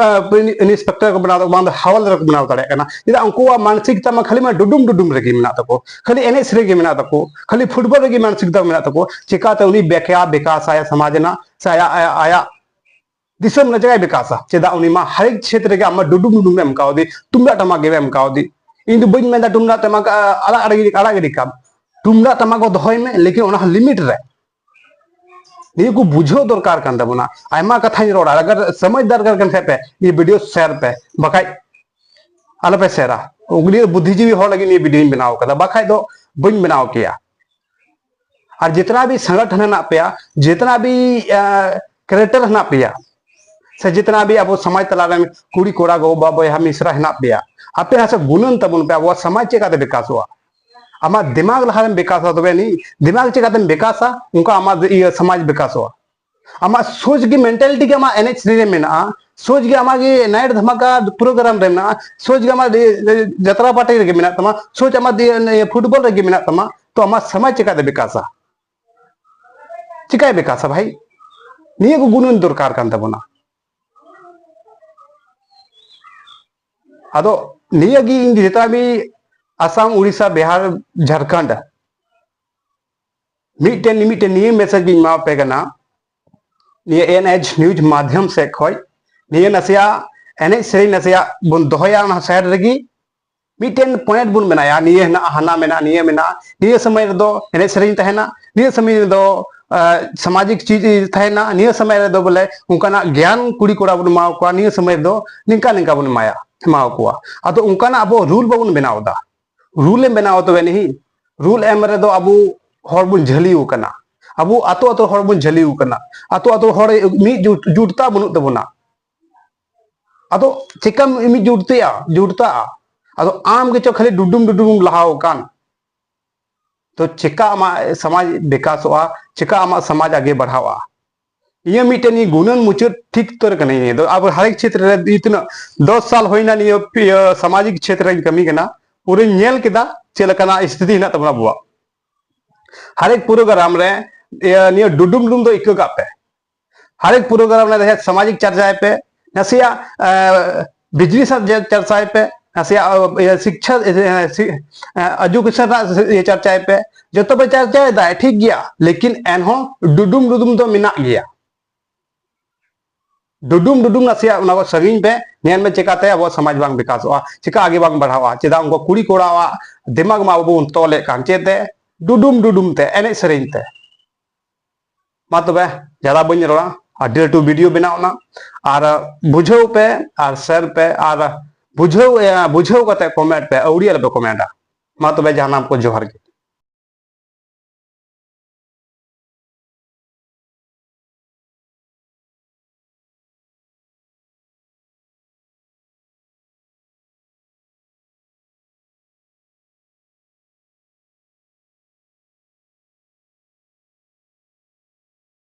ᱤᱱᱥᱯᱮᱠᱴᱚᱨ ᱠᱚ ᱵᱮᱱᱟᱣ ᱫᱟᱲᱮᱭᱟᱜ ᱠᱟᱱᱟ, ᱵᱟᱝ ᱫᱚ ᱦᱟᱣᱟᱞᱫᱟᱨ ᱠᱚ ᱵᱮᱱᱟᱣ ᱫᱟᱲᱮᱭᱟᱜ ᱠᱟᱱᱟ᱾ ᱪᱮᱫᱟᱜ ᱩᱱᱠᱩᱣᱟᱜ ᱢᱟᱱᱥᱤᱠᱛᱟ ᱢᱟ ᱠᱷᱟᱹᱞᱤ ᱢᱟ ᱰᱩᱰᱩᱢ ᱰᱩᱰᱩᱢ ᱨᱮᱜᱮ ᱢᱮᱱᱟᱜ ᱛᱟᱠᱚ, ᱠᱷᱟᱹᱞᱤ ᱮᱱᱮᱡ ᱥᱮᱨᱮᱧ ᱜᱮ ᱢᱮᱱᱟᱜ ᱛᱟᱠᱚ, ᱠᱷᱟᱹᱞᱤ ᱯᱷᱩᱴᱵᱚᱞ ᱨᱮᱜᱮ ᱢᱟᱱᱥᱤᱠᱛᱟ ᱢᱮᱱᱟᱜ ᱛᱟᱠᱚ᱾ ᱪᱮᱠᱟᱛᱮ ᱩᱱᱤ ᱵᱮᱠᱟ ᱵᱤᱠᱟᱥᱟᱭ ᱥᱚᱢᱟᱡᱽ ᱨᱮᱱᱟᱜ ᱥᱮ ᱟᱭᱟᱜ ᱟᱭᱟᱜ ᱟᱭᱟᱜ ᱫᱤᱥᱚᱢ ᱨᱮ ᱪᱮᱠᱟᱭ ᱵᱤᱠᱟᱥᱟ? ᱪᱮᱫᱟᱜ ᱩᱱᱤ ᱢᱟ ᱦᱟᱨᱮᱠ ᱪᱷᱮᱛ ᱨᱮᱜᱮ ᱟᱢ ᱢᱟ ᱰᱩᱰᱩᱢ ᱰᱩᱰᱩᱢ ᱮᱢ ᱠᱟᱣᱫᱮ, ᱛᱩᱢᱫᱟᱜ ᱴᱟᱢᱟᱠ ᱜᱮ ᱮᱢ ᱠᱟᱣᱫᱮ᱾ ᱤᱧ ᱫᱚ ᱵᱟᱹᱧ ᱢᱮᱱᱫᱟ ᱛᱩᱢᱫᱟᱜ ᱴᱟᱢᱟᱠ ᱟ, ᱟᱲᱟᱜ ᱜᱤᱰᱤ ᱟᱲᱟᱜ ᱜᱤᱰᱤ ᱠᱟᱢ, ᱛᱩᱢᱫᱟᱜ ᱴᱟᱢᱟᱠ ᱠᱚ ᱫᱚᱦᱚᱭ ᱢᱮ, ᱞᱮᱠᱤᱱ ᱚᱱᱟ ᱦᱚᱸ ᱞᱤᱢᱤᱴ ᱨᱮ᱾ ᱱᱤᱭᱟᱹ ᱠᱚ ᱵᱩᱡᱷᱟᱹᱣ ᱫᱚᱨᱠᱟᱨ ᱠᱟᱱ ᱛᱟᱵᱚᱱᱟ᱾ ᱟᱭᱢᱟ ᱠᱟᱛᱷᱟᱧ ᱨᱚᱲᱟ, ᱟᱜᱟᱨ ᱥᱚᱢᱚᱡᱽᱫᱟᱨ ᱠᱟᱱ ᱠᱷᱟᱡ ᱯᱮ ᱱᱤᱭᱟᱹ ᱵᱷᱤᱰᱤᱭᱳ ᱥᱮᱭᱟᱨ ᱯᱮ, ᱵᱟᱠᱷᱟᱡ ᱟᱞᱚᱯᱮ ᱥᱮᱭᱟᱨᱟ᱾ ᱩᱱᱤ ᱵᱩᱫᱽᱫᱷᱤᱡᱤᱵᱤ ᱦᱚᱲ ᱞᱟᱹᱜᱤᱫ ᱱᱤᱭᱟᱹ ᱵᱷᱤᱰᱤᱭᱳᱧ ᱵᱮᱱᱟᱣ ᱠᱟᱫᱟ, ᱵᱟᱠᱷᱟᱡ ᱫᱚ ᱵᱟᱹᱧ ᱵᱮᱱᱟᱣ ᱠᱮᱭᱟ᱾ ᱟᱨ ᱡᱤᱛᱱᱟ ᱵᱷᱤ ᱥᱚᱝᱜᱚᱴᱷᱚᱱ ᱦᱮᱱᱟᱜ ᱯᱮᱭᱟ, ᱡᱤᱛᱱᱟ ᱵᱷᱤ ᱠᱮᱨᱮᱠᱴᱟᱨ ᱦᱮᱱᱟᱜ ᱯᱮᱭᱟ, ᱥᱮ ᱡᱤᱛᱱᱟ ᱵᱷᱤ ᱟᱵᱚ ᱥᱚᱢᱟᱡᱽ ᱛᱟᱞᱟ ᱨᱮᱱ ᱠᱩᱲᱤ ᱠᱚᱲᱟ ᱜᱚ ᱵᱟᱵᱟ ᱵᱚᱭᱦᱟ ᱢᱤᱥᱨᱟ ᱦᱮᱱᱟᱜ ᱯᱮᱭᱟ, ᱟᱯᱮ ᱦᱚᱸ ᱥᱮ ᱜᱩᱱᱟᱹᱱ ᱛᱟᱵᱚᱱ ᱯᱮ, ᱟᱵᱚᱣᱟᱜ ᱥᱚᱢᱟᱡᱽ ᱪᱮᱫ ᱞᱮᱠᱟᱛᱮ ᱵᱤᱠᱟᱥᱚᱜᱼᱟ? ᱟᱢᱟᱜ ᱫᱤᱢᱟᱜᱽ ᱞᱟᱦᱟ ᱨᱮᱢ ᱵᱤᱠᱟᱥᱟ, ᱛᱚᱵᱮ ᱟᱹᱱᱤᱡ ᱫᱤᱢᱟᱜᱽ ᱪᱮᱠᱟᱛᱮᱢ ᱵᱤᱠᱟᱥᱟ, ᱚᱱᱠᱟ ᱟᱢᱟᱜ ᱤᱭᱟᱹ ᱥᱚᱢᱟᱡᱽ ᱵᱤᱠᱟᱥᱚᱜᱼᱟ᱾ ᱟᱢᱟᱜ ᱥᱳᱪ ᱜᱮ, ᱢᱮᱱᱴᱟᱞᱤᱴᱤ ᱜᱮ ᱟᱢᱟᱜ ᱮᱱᱮᱡ ᱥᱮᱨᱮᱧ ᱨᱮ ᱢᱮᱱᱟᱜᱼᱟ, ᱥᱳᱪ ᱜᱮ ᱟᱢᱟᱜ ᱜᱮ ᱱᱟᱭᱤᱴ ᱫᱷᱟᱢᱟᱠᱟ ᱯᱨᱳᱜᱨᱟᱢ ᱨᱮ ᱢᱮᱱᱟᱜᱼᱟ, ᱥᱳᱪ ᱜᱮ ᱟᱢᱟᱜ ᱡᱟᱛᱨᱟ ᱯᱟᱨᱴᱤ ᱨᱮᱜᱮ ᱢᱮᱱᱟᱜ ᱛᱟᱢᱟ, ᱥᱳᱪ ᱟᱢᱟᱜ ᱯᱷᱩᱴᱵᱚᱞ ᱨᱮᱜᱮ ᱢᱮᱱᱟᱜ ᱛᱟᱢᱟ, ᱛᱚ ᱟᱢᱟᱜ ᱥᱚᱢᱟᱡᱽ ᱪᱮᱠᱟᱛᱮ ᱵᱤᱠᱟᱥᱟ? ᱪᱮᱠᱟᱭ ᱵᱤᱠᱟᱥᱟ ᱵᱷᱟᱭ? ᱱᱤᱭᱟᱹ ᱠᱚ ᱜᱩᱱᱟᱹᱱ ᱫᱚᱨᱠᱟᱨ ᱠᱟᱱ ᱛᱟᱵᱚᱱᱟ᱾ ᱟᱫᱚ ᱱᱤᱭᱟᱹ ᱜᱮ ᱤᱧ ᱡᱮᱛᱟ ᱢᱤ ᱟᱥᱟᱢ, ᱩᱲᱤᱥᱥᱟ, ᱵᱤᱦᱟᱨ, ᱡᱷᱟᱲᱠᱷᱚᱸᱰ ᱢᱤᱫᱴᱮᱱ ᱢᱤᱫᱴᱮᱱ ᱱᱤᱭᱟᱹ ᱢᱮᱥᱮᱡᱽ ᱜᱤᱧ ᱮᱢᱟ ᱯᱮ ᱠᱟᱱᱟ᱾ ᱱᱤᱭᱟᱹ ᱮᱱ ᱮᱪ ᱱᱤᱭᱩᱡᱽ ᱢᱟᱫᱽᱫᱷᱚᱢ ᱥᱮᱫ ᱠᱷᱚᱡ ᱱᱤᱭᱟᱹ ᱱᱟᱥᱮᱭᱟᱜ ᱮᱱᱮᱡ ᱥᱮᱨᱮᱧ ᱱᱟᱥᱮᱭᱟᱜ ᱵᱚᱱ ᱫᱚᱦᱚᱭᱟ ᱚᱱᱟ ᱥᱟᱭᱤᱰ ᱨᱮᱜᱮ᱾ ᱢᱤᱫᱴᱮᱱ ᱯᱚᱭᱮᱱᱴ ᱵᱚᱱ ᱵᱮᱱᱟᱭᱟ, ᱱᱤᱭᱟᱹ ᱦᱮᱱᱟᱜᱼᱟ, ᱦᱟᱱᱟ ᱢᱮᱱᱟᱜᱼᱟ, ᱱᱤᱭᱟᱹ ᱢᱮᱱᱟᱜᱼᱟ, ᱱᱤᱭᱟᱹ ᱥᱚᱢᱚᱭ ᱨᱮᱫᱚ ᱮᱱᱮᱡ ᱥᱮᱨᱮᱧ ᱛᱟᱦᱮᱱᱟ, ᱱᱤᱭᱟᱹ ᱥᱚᱢᱚᱭ ᱨᱮᱫᱚ ᱥᱟᱢᱟᱡᱤᱠ ᱪᱤᱡᱽ ᱛᱟᱦᱮᱱᱟ, ᱱᱤᱭᱟᱹ ᱥᱚᱢᱚᱭ ᱨᱮᱫᱚ ᱵᱚᱞᱮ ᱚᱱᱠᱟᱱᱟᱜ ᱜᱮᱭᱟᱱ ᱠᱩᱲᱤ ᱠᱚᱲᱟ ᱵᱚᱱ ᱮᱢᱟ ᱠᱚᱣᱟ, ᱱᱤᱭᱟᱹ ᱥᱚᱢᱚᱭ ᱨᱮᱫᱚ ᱱᱤᱝᱠᱟ ᱱᱤᱝᱠᱟ ᱵᱚᱱ ᱮᱢᱟᱭᱟ, ᱮᱢᱟ ᱠᱚᱣᱟ᱾ ᱟᱫᱚ ᱚᱱᱠᱟᱱᱟᱜ ᱟᱵᱚ ᱨᱩᱞ ᱵᱟᱵᱚᱱ ᱵᱮᱱᱟᱣ ᱮᱫᱟ᱾ ᱨᱩᱞ ᱮᱢ ᱵᱮᱱᱟᱣᱟ ᱛᱚᱵᱮ ᱱᱤᱦᱤ᱾ ᱨᱩᱞ ᱮᱢ ᱨᱮᱫᱚ ᱟᱵᱚ ᱦᱚᱲ ᱵᱚᱱ ᱡᱷᱟᱹᱞᱤ ᱟᱠᱟᱱᱟ, ᱟᱵᱚ ᱟᱛᱳ ᱟᱛᱳ ᱦᱚᱲ ᱵᱚᱱ ᱡᱷᱟᱹᱞᱤ ᱟᱠᱟᱱᱟ, ᱟᱛᱳ ᱟᱛᱳ ᱦᱚᱲ ᱢᱤᱫ ᱡᱩᱴ-, ᱡᱩᱴᱛᱟ ᱵᱟᱹᱱᱩᱜ ᱛᱟᱵᱚᱱᱟ᱾ ᱟᱫᱚ ᱪᱮᱠᱟᱢ ᱢᱤᱫ ᱡᱩᱴᱛᱟᱹᱜᱼᱟ, ᱡᱩᱴᱛᱟᱜᱼᱟ? ᱟᱫᱚ ᱟᱢ ᱜᱮᱪᱚ ᱠᱷᱟᱹᱞᱤ ᱰᱩᱰᱩᱢ ᱰᱩᱰᱩᱢ ᱮᱢ ᱞᱟᱦᱟ ᱟᱠᱟᱱ᱾ ᱛᱚ ᱪᱮᱠᱟ ᱟᱢᱟᱜ ᱥᱚᱢᱟᱡᱽ ᱵᱤᱠᱟᱥᱚᱜᱼᱟ, ᱪᱮᱠᱟ ᱟᱢᱟᱜ ᱥᱚᱢᱟᱡᱽ ᱟᱜᱮ ᱵᱟᱲᱦᱟᱣᱟ? ᱤᱧᱟᱹᱜ ᱢᱤᱫᱴᱮᱱ ᱤᱧ ᱜᱩᱱᱟᱹᱱ ᱢᱩᱪᱟᱹᱫ ᱴᱷᱤᱠ ᱩᱛᱟᱹᱨ ᱠᱟᱹᱱᱟᱹᱧ᱾ ᱱᱤᱭᱟᱹ ᱫᱚ ᱟᱵᱚ ᱦᱟᱨᱮᱠ ᱪᱷᱮᱛᱨᱮ ᱨᱮ ᱤᱧ ᱛᱤᱱᱟᱹᱜ ᱫᱚᱥ ᱥᱟᱞ ᱦᱩᱭᱱᱟ ᱱᱤᱭᱟᱹ ᱯᱤ-, ᱤᱭᱟᱹ ᱥᱟᱢᱟᱡᱤᱠ ᱪᱷᱮᱛᱨᱮ ᱨᱮᱧ ᱠᱟᱹᱢᱤ ᱠᱟᱱᱟ, ᱯᱩᱨᱟᱹᱧ ᱧᱮᱞ ᱠᱮᱫᱟ ᱪᱮᱫ ᱞᱮᱠᱟᱱᱟᱜ ᱥᱛᱷᱤᱛᱤ ᱦᱮᱱᱟᱜ ᱛᱟᱵᱚᱱᱟ ᱟᱵᱚᱣᱟᱜ᱾ ᱦᱟᱨᱮᱠ ᱯᱨᱳᱜᱨᱟᱢ ᱨᱮ ᱤᱭᱟᱹ ᱱᱤᱭᱟᱹ ᱰᱩᱰᱩᱢ ᱰᱩᱰᱩᱢ ᱫᱚ ᱤᱠᱟᱹ ᱠᱟᱜ ᱯᱮ᱾ ᱦᱟᱨᱮᱠ ᱯᱨᱳᱜᱨᱟᱢ ᱨᱮ ᱱᱟᱥᱮᱭᱟᱜ ᱥᱟᱢᱟᱡᱤᱠ ᱪᱟᱨᱪᱟᱭ ᱯᱮ, ᱱᱟᱥᱮᱭᱟᱜ ᱵᱤᱡᱽᱱᱮᱥ ᱨᱮᱱᱟᱜ ᱪᱟᱨᱪᱟᱭ ᱯᱮ, ᱱᱟᱥᱮᱭᱟᱜ ᱤᱭᱟᱹ ᱥᱤᱠᱪᱷᱟ, ᱮᱡᱩᱠᱮᱥᱚᱱ ᱨᱮᱱᱟᱜ ᱤᱭᱟᱹ ᱪᱟᱨᱪᱟᱭ ᱯᱮ᱾ ᱡᱚᱛᱚ ᱯᱮ ᱪᱟᱨᱪᱟᱭᱮᱫᱟ, ᱴᱷᱤᱠ ᱜᱮᱭᱟ, ᱞᱮᱠᱤᱱ ᱮᱱᱦᱚᱸ ᱰᱩᱰᱩᱢ ᱰᱩᱰᱩᱢ ᱫᱚ ᱢᱮᱱᱟᱜ ᱜᱮᱭᱟ᱾ ᱰᱩᱰᱩᱢ ᱰᱩᱰᱩᱢ ᱱᱟᱥᱮᱭᱟᱜ ᱚᱱᱟ ᱠᱚ ᱥᱟᱺᱜᱤᱧ ᱯᱮ, ᱧᱮᱞ ᱢᱮ ᱪᱮᱠᱟᱛᱮ ᱟᱵᱚᱣᱟᱜ ᱥᱚᱢᱟᱡᱽ ᱵᱟᱝ ᱵᱤᱠᱟᱥᱚᱜᱼᱟ, ᱪᱮᱠᱟ ᱟᱜᱮ ᱵᱟᱝ ᱵᱟᱲᱦᱟᱣᱟ᱾ ᱪᱮᱫᱟᱜ ᱩᱱᱠᱩ ᱠᱩᱲᱤ ᱠᱚᱲᱟᱣᱟᱜ ᱫᱤᱢᱟᱜᱽ ᱢᱟ ᱟᱵᱚ ᱵᱚᱱ ᱛᱚᱞᱮᱫ ᱠᱟᱱ ᱪᱮᱫ ᱛᱮ? ᱰᱩᱰᱩᱢ ᱰᱩᱰᱩᱢ ᱛᱮ, ᱮᱱᱮᱡ ᱥᱮᱨᱮᱧ ᱛᱮ᱾ ᱢᱟ ᱛᱚᱵᱮ ᱡᱟᱫᱟ ᱵᱟᱹᱧ ᱨᱚᱲᱟ, ᱟᱹᱰᱤ ᱞᱟᱹᱴᱩ ᱵᱷᱤᱰᱤᱭᱳ ᱵᱮᱱᱟᱣ ᱮᱱᱟ᱾ ᱟᱨ ᱵᱩᱡᱷᱟᱹᱣ ᱯᱮ, ᱟᱨ ᱥᱮᱭᱟᱨ ᱯᱮ, ᱟᱨ ᱵᱩᱡᱷᱟᱹᱣ, ᱵᱩᱡᱷᱟᱹᱣ ᱠᱟᱛᱮ ᱠᱚᱢᱮᱱᱴ ᱯᱮ, ᱟᱹᱣᱲᱤ ᱟᱞᱚᱯᱮ ᱠᱚᱢᱮᱱᱴᱟ᱾ ᱢᱟ ᱛᱚᱵᱮ ᱡᱟᱦᱟᱱᱟᱢ ᱠᱚ ᱡᱚᱦᱟᱨ ᱜᱮ᱾